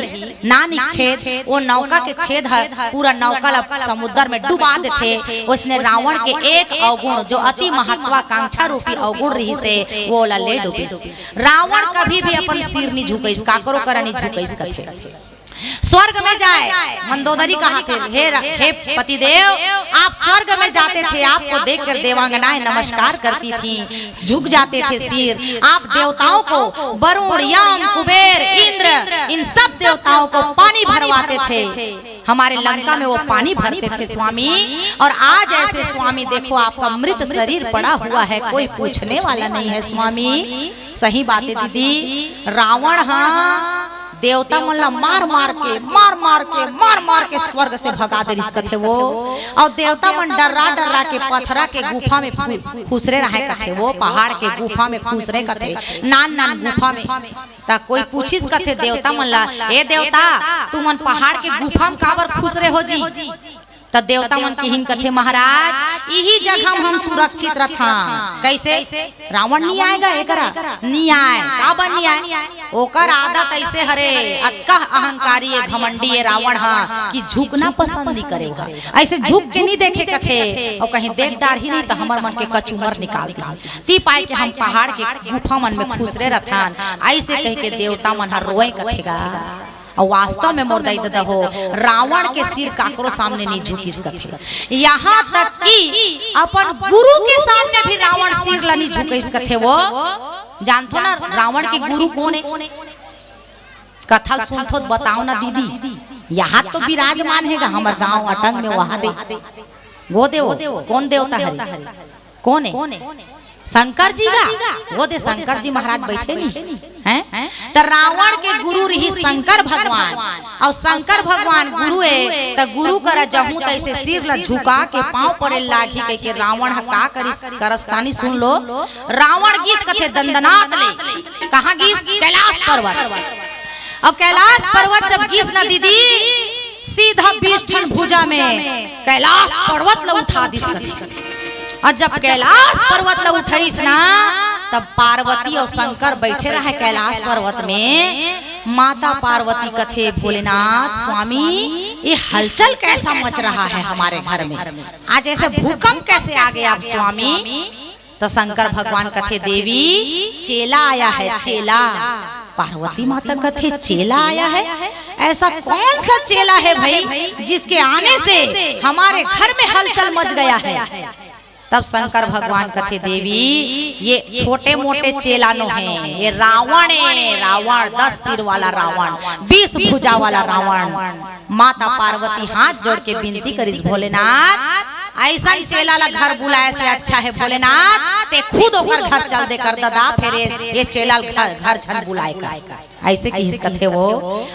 नानिक छेद, वो नौका के छेद ह पूरा नौका ला समुद्र में डुबा देथे। उसने रावण के एक अवगुण, जो अति महत्वाकांक्षा रूपी अवगुण रहिसे, वो ओला ले डूबिस। रावण कभी भी अपन सिर नहीं झुकइस, काकरो करा नहीं झुकइस कथे। स्वर्ग में जाए, मंदोदरी कहा थे, हे र-, हे पतिदेव, आप स्वर्ग में जाते थे, आपको देखकर देवांगनाएं नमस्कार करती थीं, झुक जाते थे सिर। आप देवताओं को, वरुण, यम, कुबेर, इंद्र, इन सब देवताओं को पानी भरवाते थे। हमारे लंका में वो पानी भरते थे स्वामी। और आज ऐसे स्वामी, देखो, आपका मृत शरीर पड़ा हुआ है, कोई पूछने वाला नहीं है स्वामी। सही बात है दीदी, रावण, हाँ, देवता मन ला मार मार के, मार मार के, मार मार के स्वर्ग से भगा दे रिहिस कथे वो। अउ देवता मन डर्रा डर्रा के पथरा के गुफा में खु-, खुसरे रहय कथे वो, पहाड़ के गुफा में खुसरे कथे, नान नान गुफा में। त कोई पूछिस कथे देवता मन ला, "ए देवता, तुमन पहाड़ के गुफा में काबर खुसरे हो जी?" त देवता मन किहिन कथे, "महाराज, इही जगह में हम सुरक्षित रथन।" कइसे? रावण नी आय गा एकरा, नी आय। काबर नी आय? ओकर आदत अइसे हरे, अतका अहंकारी ए, घमंडी ए रावण ह कि झुकना पसंद नी करे ओह। अइसे झुक के नी देखे कथे, अउ कहीं देख डारही नहीं त हमर मन के कचूमर निकाल दिही। ती पाय के हम पहाड़ के गुफा मन में खुसरे रथन, अइसे कह के देवता मन ह रोए कथे गा। अउ वास्तव में मोर दाई ददा हो, रावण के सिर काकरो सामने नी झुकिस कथे। यहाँ तक कि अपन गुरु के सामने भी रावण सिर ला नी झुकइस कथे वो। जानथो ना रावण के गुरु कोन हे? कथा ल सुनथो त बताओ ना दीदी। यहाँ तो विराजमान हे गा हमर गांव अटंग में, वहां दे। वो दे वो, कोन देवता हरे? कोन हे? शंकर जी गा। वो दे शंकर जी महाराज बइठे नी हैं। त रावण के गुरु रिहिस शंकर भगवान, अउ शंकर भगवान गुरु हे, त गुरु करा जहूं त अइसे सिर ला झुका के पांव परे लागही कहिके रावण ह का करिस, करस्तानी सुन लो। रावण गिस कथे दंदनात ले। कहां गिस? कैलाश पर्वत। अउ कैलाश पर्वत जब गिस ना दीदी, सीधा बीस ठन भुजा में कैलाश पर्वत ला उठा दिस कथे। अउ जब कैलाश पर्वत ला उठइस ना, तब पार्वती अउ शंकर बइठे रहय कैलाश पर्वत में। माता पार्वती कथे, "भोलेनाथ स्वामी, ये हलचल कैसा मच रहा है हमारे घर में? आज ऐसे भूकंप कैसे आ गया आप स्वामी?" त शंकर भगवान कथे, "देवी, चेला आया है, चेला।" पार्वती माता कथे, "चेला आया है? ऐसा कौन सा चेला है भाई, जिसके आने से हमारे घर में हलचल मच गया है?" तब शंकर भगवान कथे, "देवी, ये छोटे मोटे चेला नो हे, ये रावण हे, रावण, दस सिर वाला रावण, बीस भुजा वाला रावण।" माता पार्वती हाथ जोड़ के बिनती करिस, "भोलेनाथ, अइसन चेला ला घर बुलाय से अच्छा हे भोलेनाथ, ते खुद ओकर घर चल दे कर ददा, फेर ये, ये चेला ला घर, घर झन बुलाय कर।" अइसे किहिस कथे वो।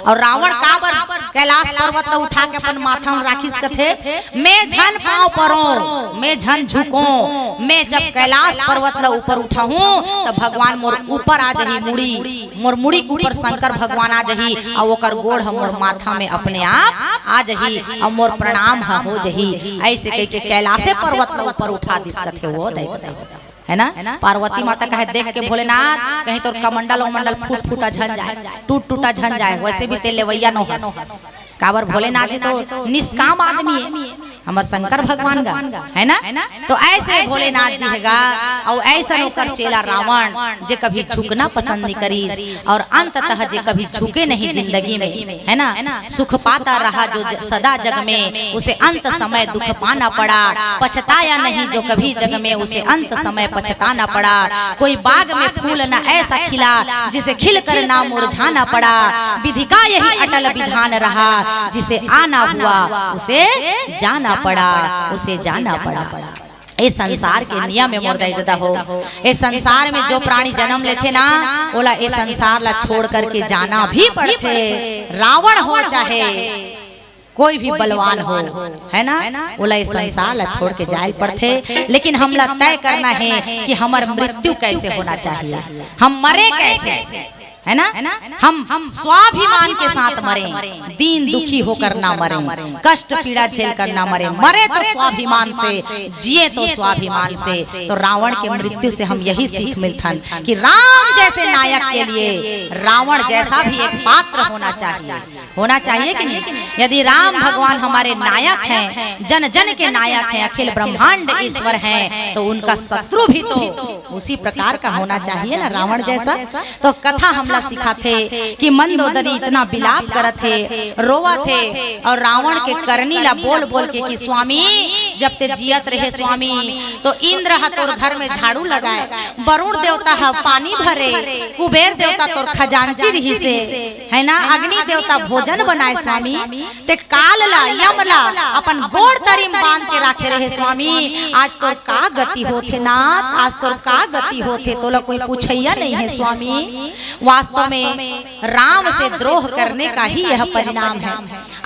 अउ रावण काबर कैलाश पर्वत ला उठा के अपन माथा में राखिस कथे, "मैं झन पांव परों, मैं झन झुकों, मैं जब कैलाश पर्वत ला ऊपर उठाहूं, त भगवान मोर ऊपर आ जाही मुड़ी।" मोर मुड़ी के ऊपर शंकर भगवान आ जही, अउ ओकर गोड़ ह मोर माथा में अपने आप आ जही, अउ मोर प्रणाम ह हो जही। अइसे कहिके कैलाशे पर्वत ल ऊपर उठा दिस कथे वो, देख, देख, है ना? पार्वती माता कहे, देख के भोलेनाथ, कहीं तोर कमंडल उमंडल फूट फूटा झन जाए, टूट टूटा झन जाए, वइसे भी ते लेवइया नो हस। काबर भोलेनाथ जी तो निष्काम आदमी हे, हमर शंकर भगवान गा, है ना? तो अइसे भोलेनाथ जी हे गा, अउ अइसन ओकर चेला रावण, जे कभी झुकना पसंद नहीं करिस, अउ अंततः जे कभी झुके नहीं जिंदगी में, है ना? सुख पाता रहा जो ज-, सदा जग में, उसे अंत समय दुख पाना पड़ा। पछताया नहीं जो कभी जग में, उसे अंत समय पछताना पड़ा। कोई बाग में फूल न ऐसा खिला, जिसे खिलकर ना मुरझाना पड़ा। विधि का यही अटल विधान रहा, जिसे आना हुआ, उसे जाना पड़ा, उसे जाना पड़ा। ए संसार के नियम हे मोर दाई ददा हो। ए संसार में जो प्राणी जन्म लेथे ना, ओला ए संसार ला छोड़ करके जाना भी पड़थे। रावण हो चाहे कोई भी बलवान हो, है ना, ओला ए संसार ला छोड़ के जाए पड़थे। लेकिन हमला तय करना हे कि हमर मृत्यु कैसे होना चाहिए, हम मरे कैसे, है ना? हम, हम स्वाभिमान के साथ मरें, दीन दुखी होकर ना मरें, कष्ट पीड़ा झेल कर ना मरें। मरे तो स्वाभिमान से, जिए तो स्वाभिमान से। तो रावण के मृत्यु से हम यही सीख मिलथन कि राम जैसे नायक के लिए रावण जैसा भी एक पात्र होना चाहिए। होना चाहिए कि नहीं? यदि राम भगवान हमारे नायक हैं, जन जन के नायक हैं, अखिल ब्रह्मांड ईश्वर हैं, तो उनका शत्रु भी तो उसी प्रकार का होना चाहिए ना, रावण जैसा। तो कथा हमला सिखाथे कि मंदोदरी इतना बिलाप करत हे, रोवत हे, अउ रावण के करनी ला बोल बोल के कि स्वामी, जब ते जियत रहे स्वामी, तो इंद्र ह तोर घर में झाड़ू लगाए, वरुण देवता ह पानी भरे, कुबेर देवता तोर खजांची रिहिसे, है ना, अग्नि देवता भोजन बनाए स्वामी, ते काल ला, यम ला अपन गोड़ तरी म बांध के राखे रहे स्वामी। आज तोर का गति होथे नाथ, आज तोर का गति होथे, तोला कोई पूछइया नहीं हे स्वामी। वास वास्तव में राम से द्रोह करने का ही यह परिणाम है।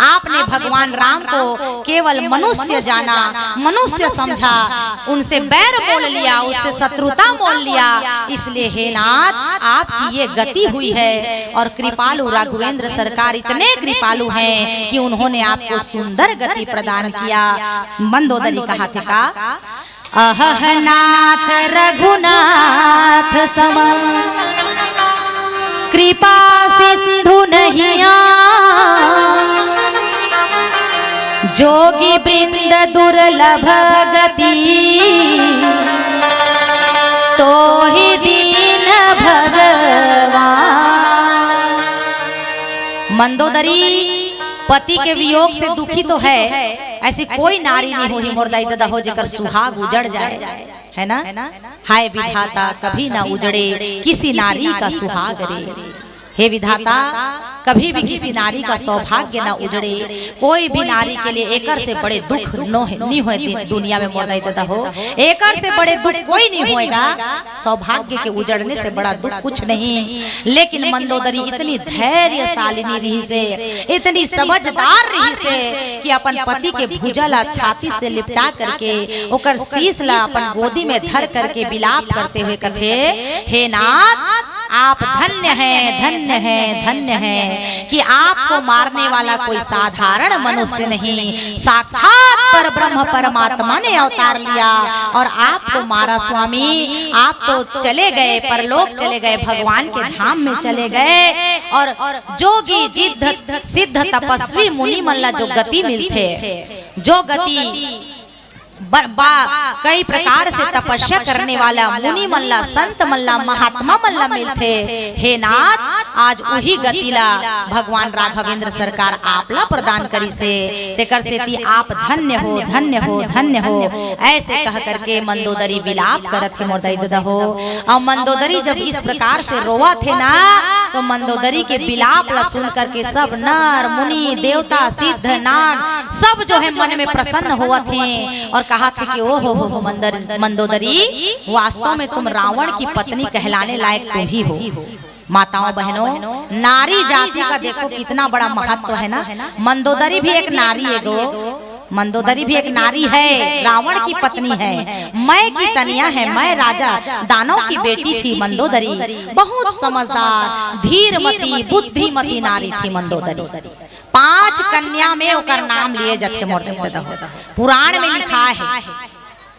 आपने भगवान राम को केवल मनुष्य जाना, मनुष्य समझा, उनसे बैर मोल लिया, उससे शत्रुता मोल लिया। इसलिए हे नाथ, आपकी ये गति हुई है। और कृपालु राघवेंद्र सरकार इतने कृपालु हैं कि उन्होंने आपको सुंदर गति प्रदान किया। मंदोदरी कहा थे का, अहह नाथ रघुनाथ सम कृपा सिंधु नहीं आन, जोगी वृंद दुर्लभ गति तोहि दीन भगवान। मंदोदरी, पति के वियोग से दुखी तो है, ऐसी कोई नारी नहीं होही मोर दाई ददा हो जेकर सुहाग उजड़ जाए, है ना? हाय विधाता, कभी ना उजड़े किसी नारी का सुहाग रे। हे विधाता, कभी भी किसी नारी का सौभाग्य ना उजड़े। कोई भी नारी के लिए एकर से बड़े दुख नो है, नहीं होए दि-, दुनिया में मोर दाई ददा हो। एकर से बड़े दुख कोई नहीं होएगा। सौभाग्य के उजड़ने से बड़ा दुख कुछ नहीं। लेकिन मंदोदरी इतनी धैर्यशालिनी रही से, इतनी समझदार रही से कि अपन पति के भुजा ला छाती से लिपटा करके, ओकर शीश ला अपन गोदी में धर करके विलाप करते हुए कथे, हे नाथ, आप धन्य हैं, धन्य हैं, धन्य हैं कि आपको मारने वाला कोई साधारण मनुष्य नहीं, साक्षात पर ब्रह्म परमात्मा ने अवतार लिया और आपको मारा स्वामी। आप तो चले गए, परलोक चले गए, भगवान के धाम में चले गए। और जोगी जिद्ध सिद्ध तपस्वी मुनि मन ला जो गति मिलथे, जो गति ब-, बा-, कई प्रकार से तपस्या करने वाला मुनि मन ला, संत मन ला, महात्मा मन ला मिलथे। हे नाथ, आज उही गति ला भगवान राघवेंद्र सरकार आप ला प्रदान करिसे, तेकर सेती आप धन्य हो, धन्य हो, धन्य हो। ऐसे कह करके मंदोदरी विलाप करत हे मोर दाई ददा हो। और मंदोदरी जब इस प्रकार से रोवत हे ना, तो मंदोदरी के विलाप ला सुन करके सब नर मुनि देवता सिद्ध नान सब जो है मन में प्रसन्न होवत हे और कहा थे कि ओ हो हो हो मंदर-, मंदोदरी, वास्तव में तुम रावण की पत्नी कहलाने लायक तुम ही हो। माताओं बहनों, नारी जाति का देखो कितना बड़ा महत्व है ना। मंदोदरी भी एक नारी है गो, मंदोदरी भी एक नारी है, रावण की पत्नी है, मय की तनिया है, मय राजा दानव की बेटी थी मंदोदरी। बहुत समझदार, धीरमती, बुद्धिमती नारी थी मंदोदरी। पांच कन्या में ओकर नाम लिए जथे मोर दाई ददा हो। पुराण में लिखा है,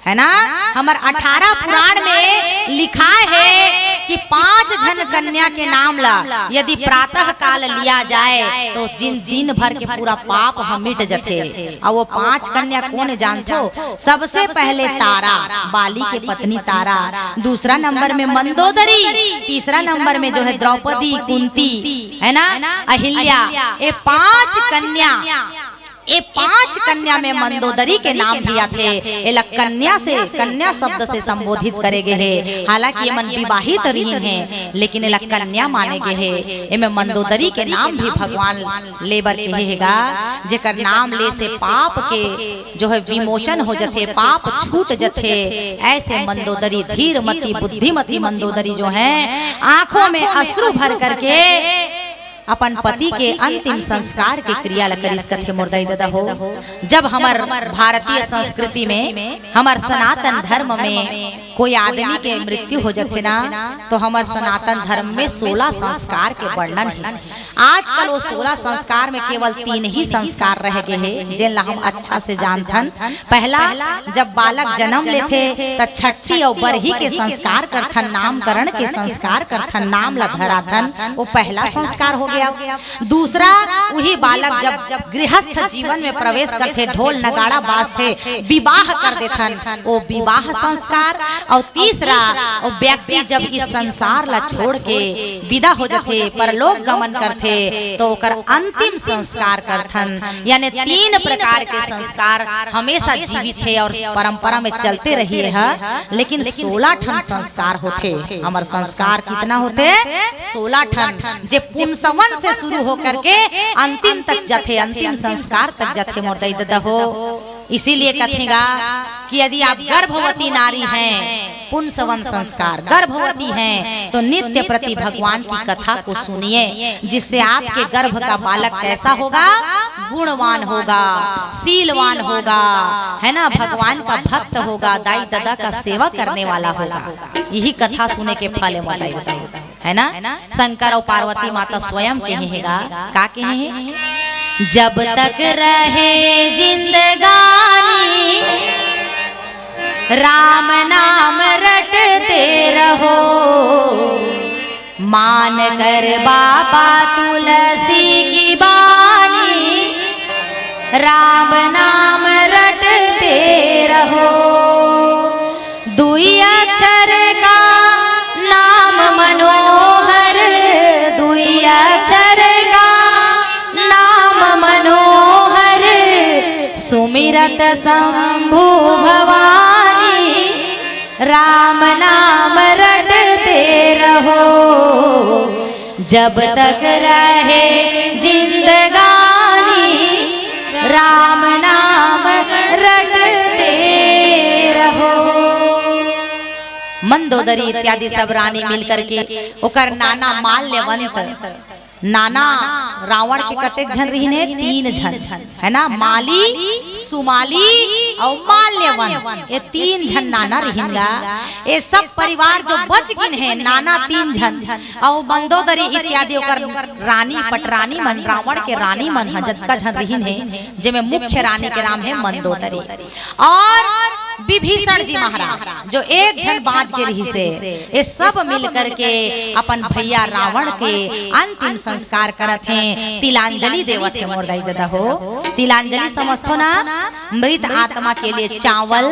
है ना? हमर अठारह पुराण में लिखा है कि पांच झन कन्या के नाम ला यदि प्रातः काल लिया जाए तो जिन दिन भर के पूरा पाप ह मिट जथे। और वो पांच कन्या कोन जानथो? सबसे पहले तारा, बाली के पत्नी तारा, दूसरा नंबर में मंदोदरी, तीसरा नंबर में जो है द्रौपदी, कुंती, है ना, अहिल्या। ये पांच कन्या, ये पांच कन्या में मंदोदरी के नाम भी आथे। एला कन्या से, कन्या शब्द से संबोधित करे गे हे। हालांकि ये मन विवाहित रही हैं, लेकिन एला कन्या माने गे हे। एमे मंदोदरी के नाम भी भगवान ले बर कहे हे गा, जेकर नाम ले से पाप के जो है विमोचन हो जथे, पाप छूट जथे। ऐसे मंदोदरी, धीरमती, बुद्धिमती मंदोदरी जो है, आंखों में अश्रु भर करके अपन पति के अंतिम संस्कार के क्रिया ल करिस कथे मोर दाई ददा हो। जब हमर भारतीय संस्कृति में, हमर सनातन धर्म में कोई आदमी के मृत्यु हो जथे ना, तो हमर सनातन धर्म में सोलह संस्कार के वर्णन हे। आजकल वो सोलह संस्कार में केवल तीन ही संस्कार रह गे हे, जेन ला हम अच्छा से जानथन। पहला, जब बालक जन्म लेथे, त छट्ठी अउ बरही के संस्कार करथन, नामकरण के संस्कार करथन, नाम ला धराथन, वो पहला संस्कार हो गया। दूसरा, वही बालक जब गृहस्थ जीवन में प्रवेश करथे, ढोल नगाड़ा बाजथे, विवाह कर देथन, वो विवाह संस्कार। और तीसरा, वो व्यक्ति जब इस संसार ला छोड़ के विदा हो जथे, परलोक गमन करथे, तो ओकर अंतिम संस्कार करथन। यानी तीन प्रकार के संस्कार हमेशा जीवित हे और परंपरा में चलते रहिए ह। लेकिन सोलह ठन संस्कार होथे। हमर संस्कार कितना होथे? सोलह ठन, जे पुंसवन से शुरू होकर के अंतिम तक जथे, अंतिम संस्कार तक जथे मोर दई ददा हो। इसीलिए कथेगा कि यदि आप गर्भवती नारी हैं, पुंसवन संस्कार, गर्भवती हैं तो नित्य प्रति भगवान की कथा को सुनिए, जिससे आपके गर्भ का बालक कैसा होगा? गुणवान होगा, शीलवान होगा, है ना, भगवान का भक्त होगा, दाई ददा का सेवा करने वाला होगा। यही कथा सुने के फल है, बताइए, है ना? शंकर और पार्वती माता स्वयं कहे हे गा, का कहे हे? जब तक रहे जिंदगानी, राम नाम रटते रहो। मान कर बाबा तुलसी की बानी, राम नाम रटते रहो। दुई अक्षर का नाम मनोहर, दुई अक्षर का नाम मनोहर, सुमिरत शंभु भवानी, राम नाम रटते रहो। जब तक रहे जिंदगानी, राम नाम रटते रहो। मंदोदरी इत्यादि सब रानी मिलकर के ओकर नाना माल्यवंत, नाना रावण के कतेक झन रिहिन हे? तीन झन, है ना? माली, सुमाली अउ माल्यवंत, ये तीन झन नाना रिहिन गा। ये सब परिवार जो बच गिन हे, नाना तीन झन अउ मंदोदरी इत्यादि ओकर रानी, पटरानी मन, रावण के रानी मन ह जतका झन रिहिन हे, जेमे मुख्य रानी के नाम हे मंदोदरी। और विभीषण जी महाराज जो एक झन बाँच गे रिहिस हे, ये सब मिल करके अपन भैया रावण के अंतिम संस्कार करत हे, तिलांजलि देवत हे मोर दाई ददा हो। तिलांजलि समझथो ना, मृत आत्मा के लिए चावल,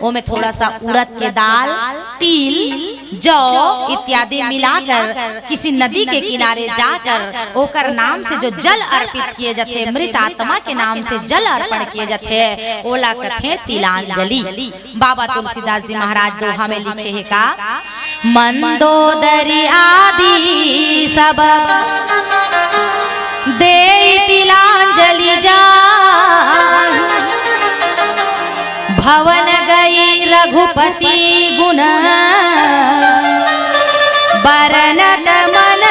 ओमे थोड़ा सा उड़द के दाल, तिल, जौ इत्यादि मिलाकर किसी नदी के किनारे जाकर ओकर नाम से जो जल अर्पित किए जाथे, मृत आत्मा के नाम से जल अर्पण किए जाथे, ओला कथे तिलांजलि। बाबा तुलसीदास जी महाराज दोहा में लिखे हे का, मंदोदरी आदि सब देई तिलांजलि जाहि। भवन गई रघुपति गुण, बरनत मन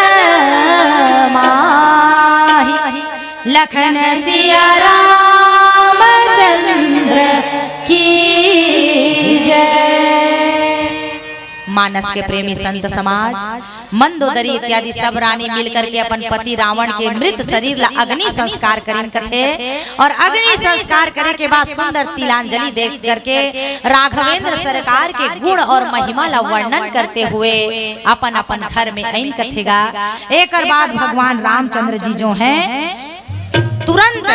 माहि। लखन सिया रामचंद्र की जय। मानस के प्रेमी संत समाज, मंदोदरी इत्यादि सब रानी मिलकर के अपन पति रावण के मृत शरीर ला अग्नि संस्कार करिन कथे। और अग्नि संस्कार करे के बाद सुंदर तिलांजलि दे करके राघवेंद्र सरकार के गुण और महिमा ला वर्णन करते हुए अपन अपन घर में आइन कथे गा। एकर बाद भगवान रामचंद्र जी जो हैं, तुरंत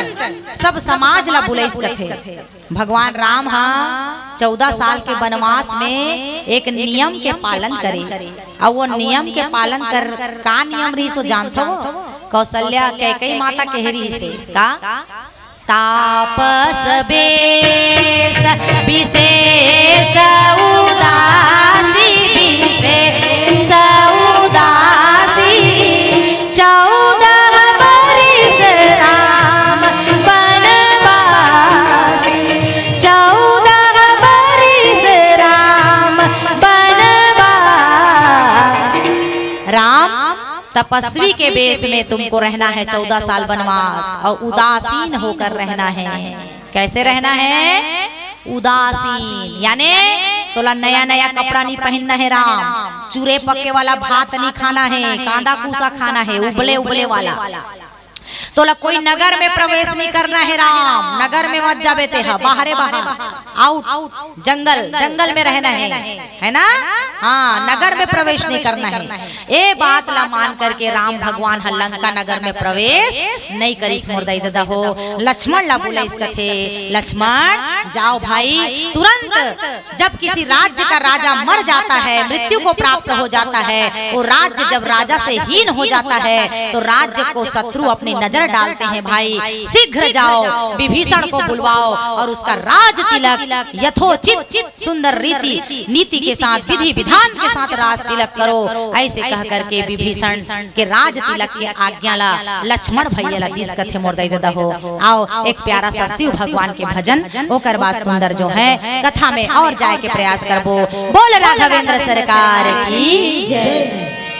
सब समाज ला बुलाइस कथे। भगवान राम हा चौदह साल के वनवास में एक नियम के पालन करे, अउ वो नियम के पालन कर, का नियम रहिस वो जानथो? कौशल्या कैकई माता कहे रहिस हे का, तापस बेस विशेष उदासी, विशेष उदासी। चौदह बरिस राम बनवासी, चौदह बरिस राम बनवासी। राम तपस्वी के बेस में तुमको रहना है चौदह साल वनवास, अउ उदासीन होकर रहना है। कैसे रहना है? उदासीन, याने तोला नया नया कपड़ा नी पहिनना हे राम, चूरे पके वाला भात नी खाना हे, कांदा कूसा खाना हे, उबले उबले वाला। तोला कोई नगर में प्रवेश नी करना हे राम, नगर में मत जाबे तेहा, बाहरे बाहर, आउट, जंगल, जंगल में रहना हे, है ना? हाँ, नगर में प्रवेश नी करना हे। ए बात ला मान करके राम भगवान ह लंका नगर में प्रवेश नी करिस मोर दाई ददा हो। लक्ष्मण ला बुलाइस कथे, लक्ष्मण जाओ भाई, तुरंत जब किसी राज्य का राजा मर जाता है, मृत्यु को प्राप्त हो जाता है, वो राज्य जब राजा से हीन हो जाता है, तो राज्य को शत्रु अपनी नजर डालते हैं भाई, शीघ्र जाओ, विभीषण को बुलवाओ और उसका राज तिलक यथोचित सुंदर रीति नीति के साथ, विधि विधान के साथ राज तिलक करो। ऐसे कह करके विभीषण के राज तिलक के आज्ञा ला लक्ष्मण भैया ला दिस कथे मोर दाई ददा हो। आओ एक प्यारा सा शिव भगवान के भजन, ओकर बाद सुंदर जो है कथा में और जाए के प्रयास करबो। बोल राघवेंद्र सरकार की जय।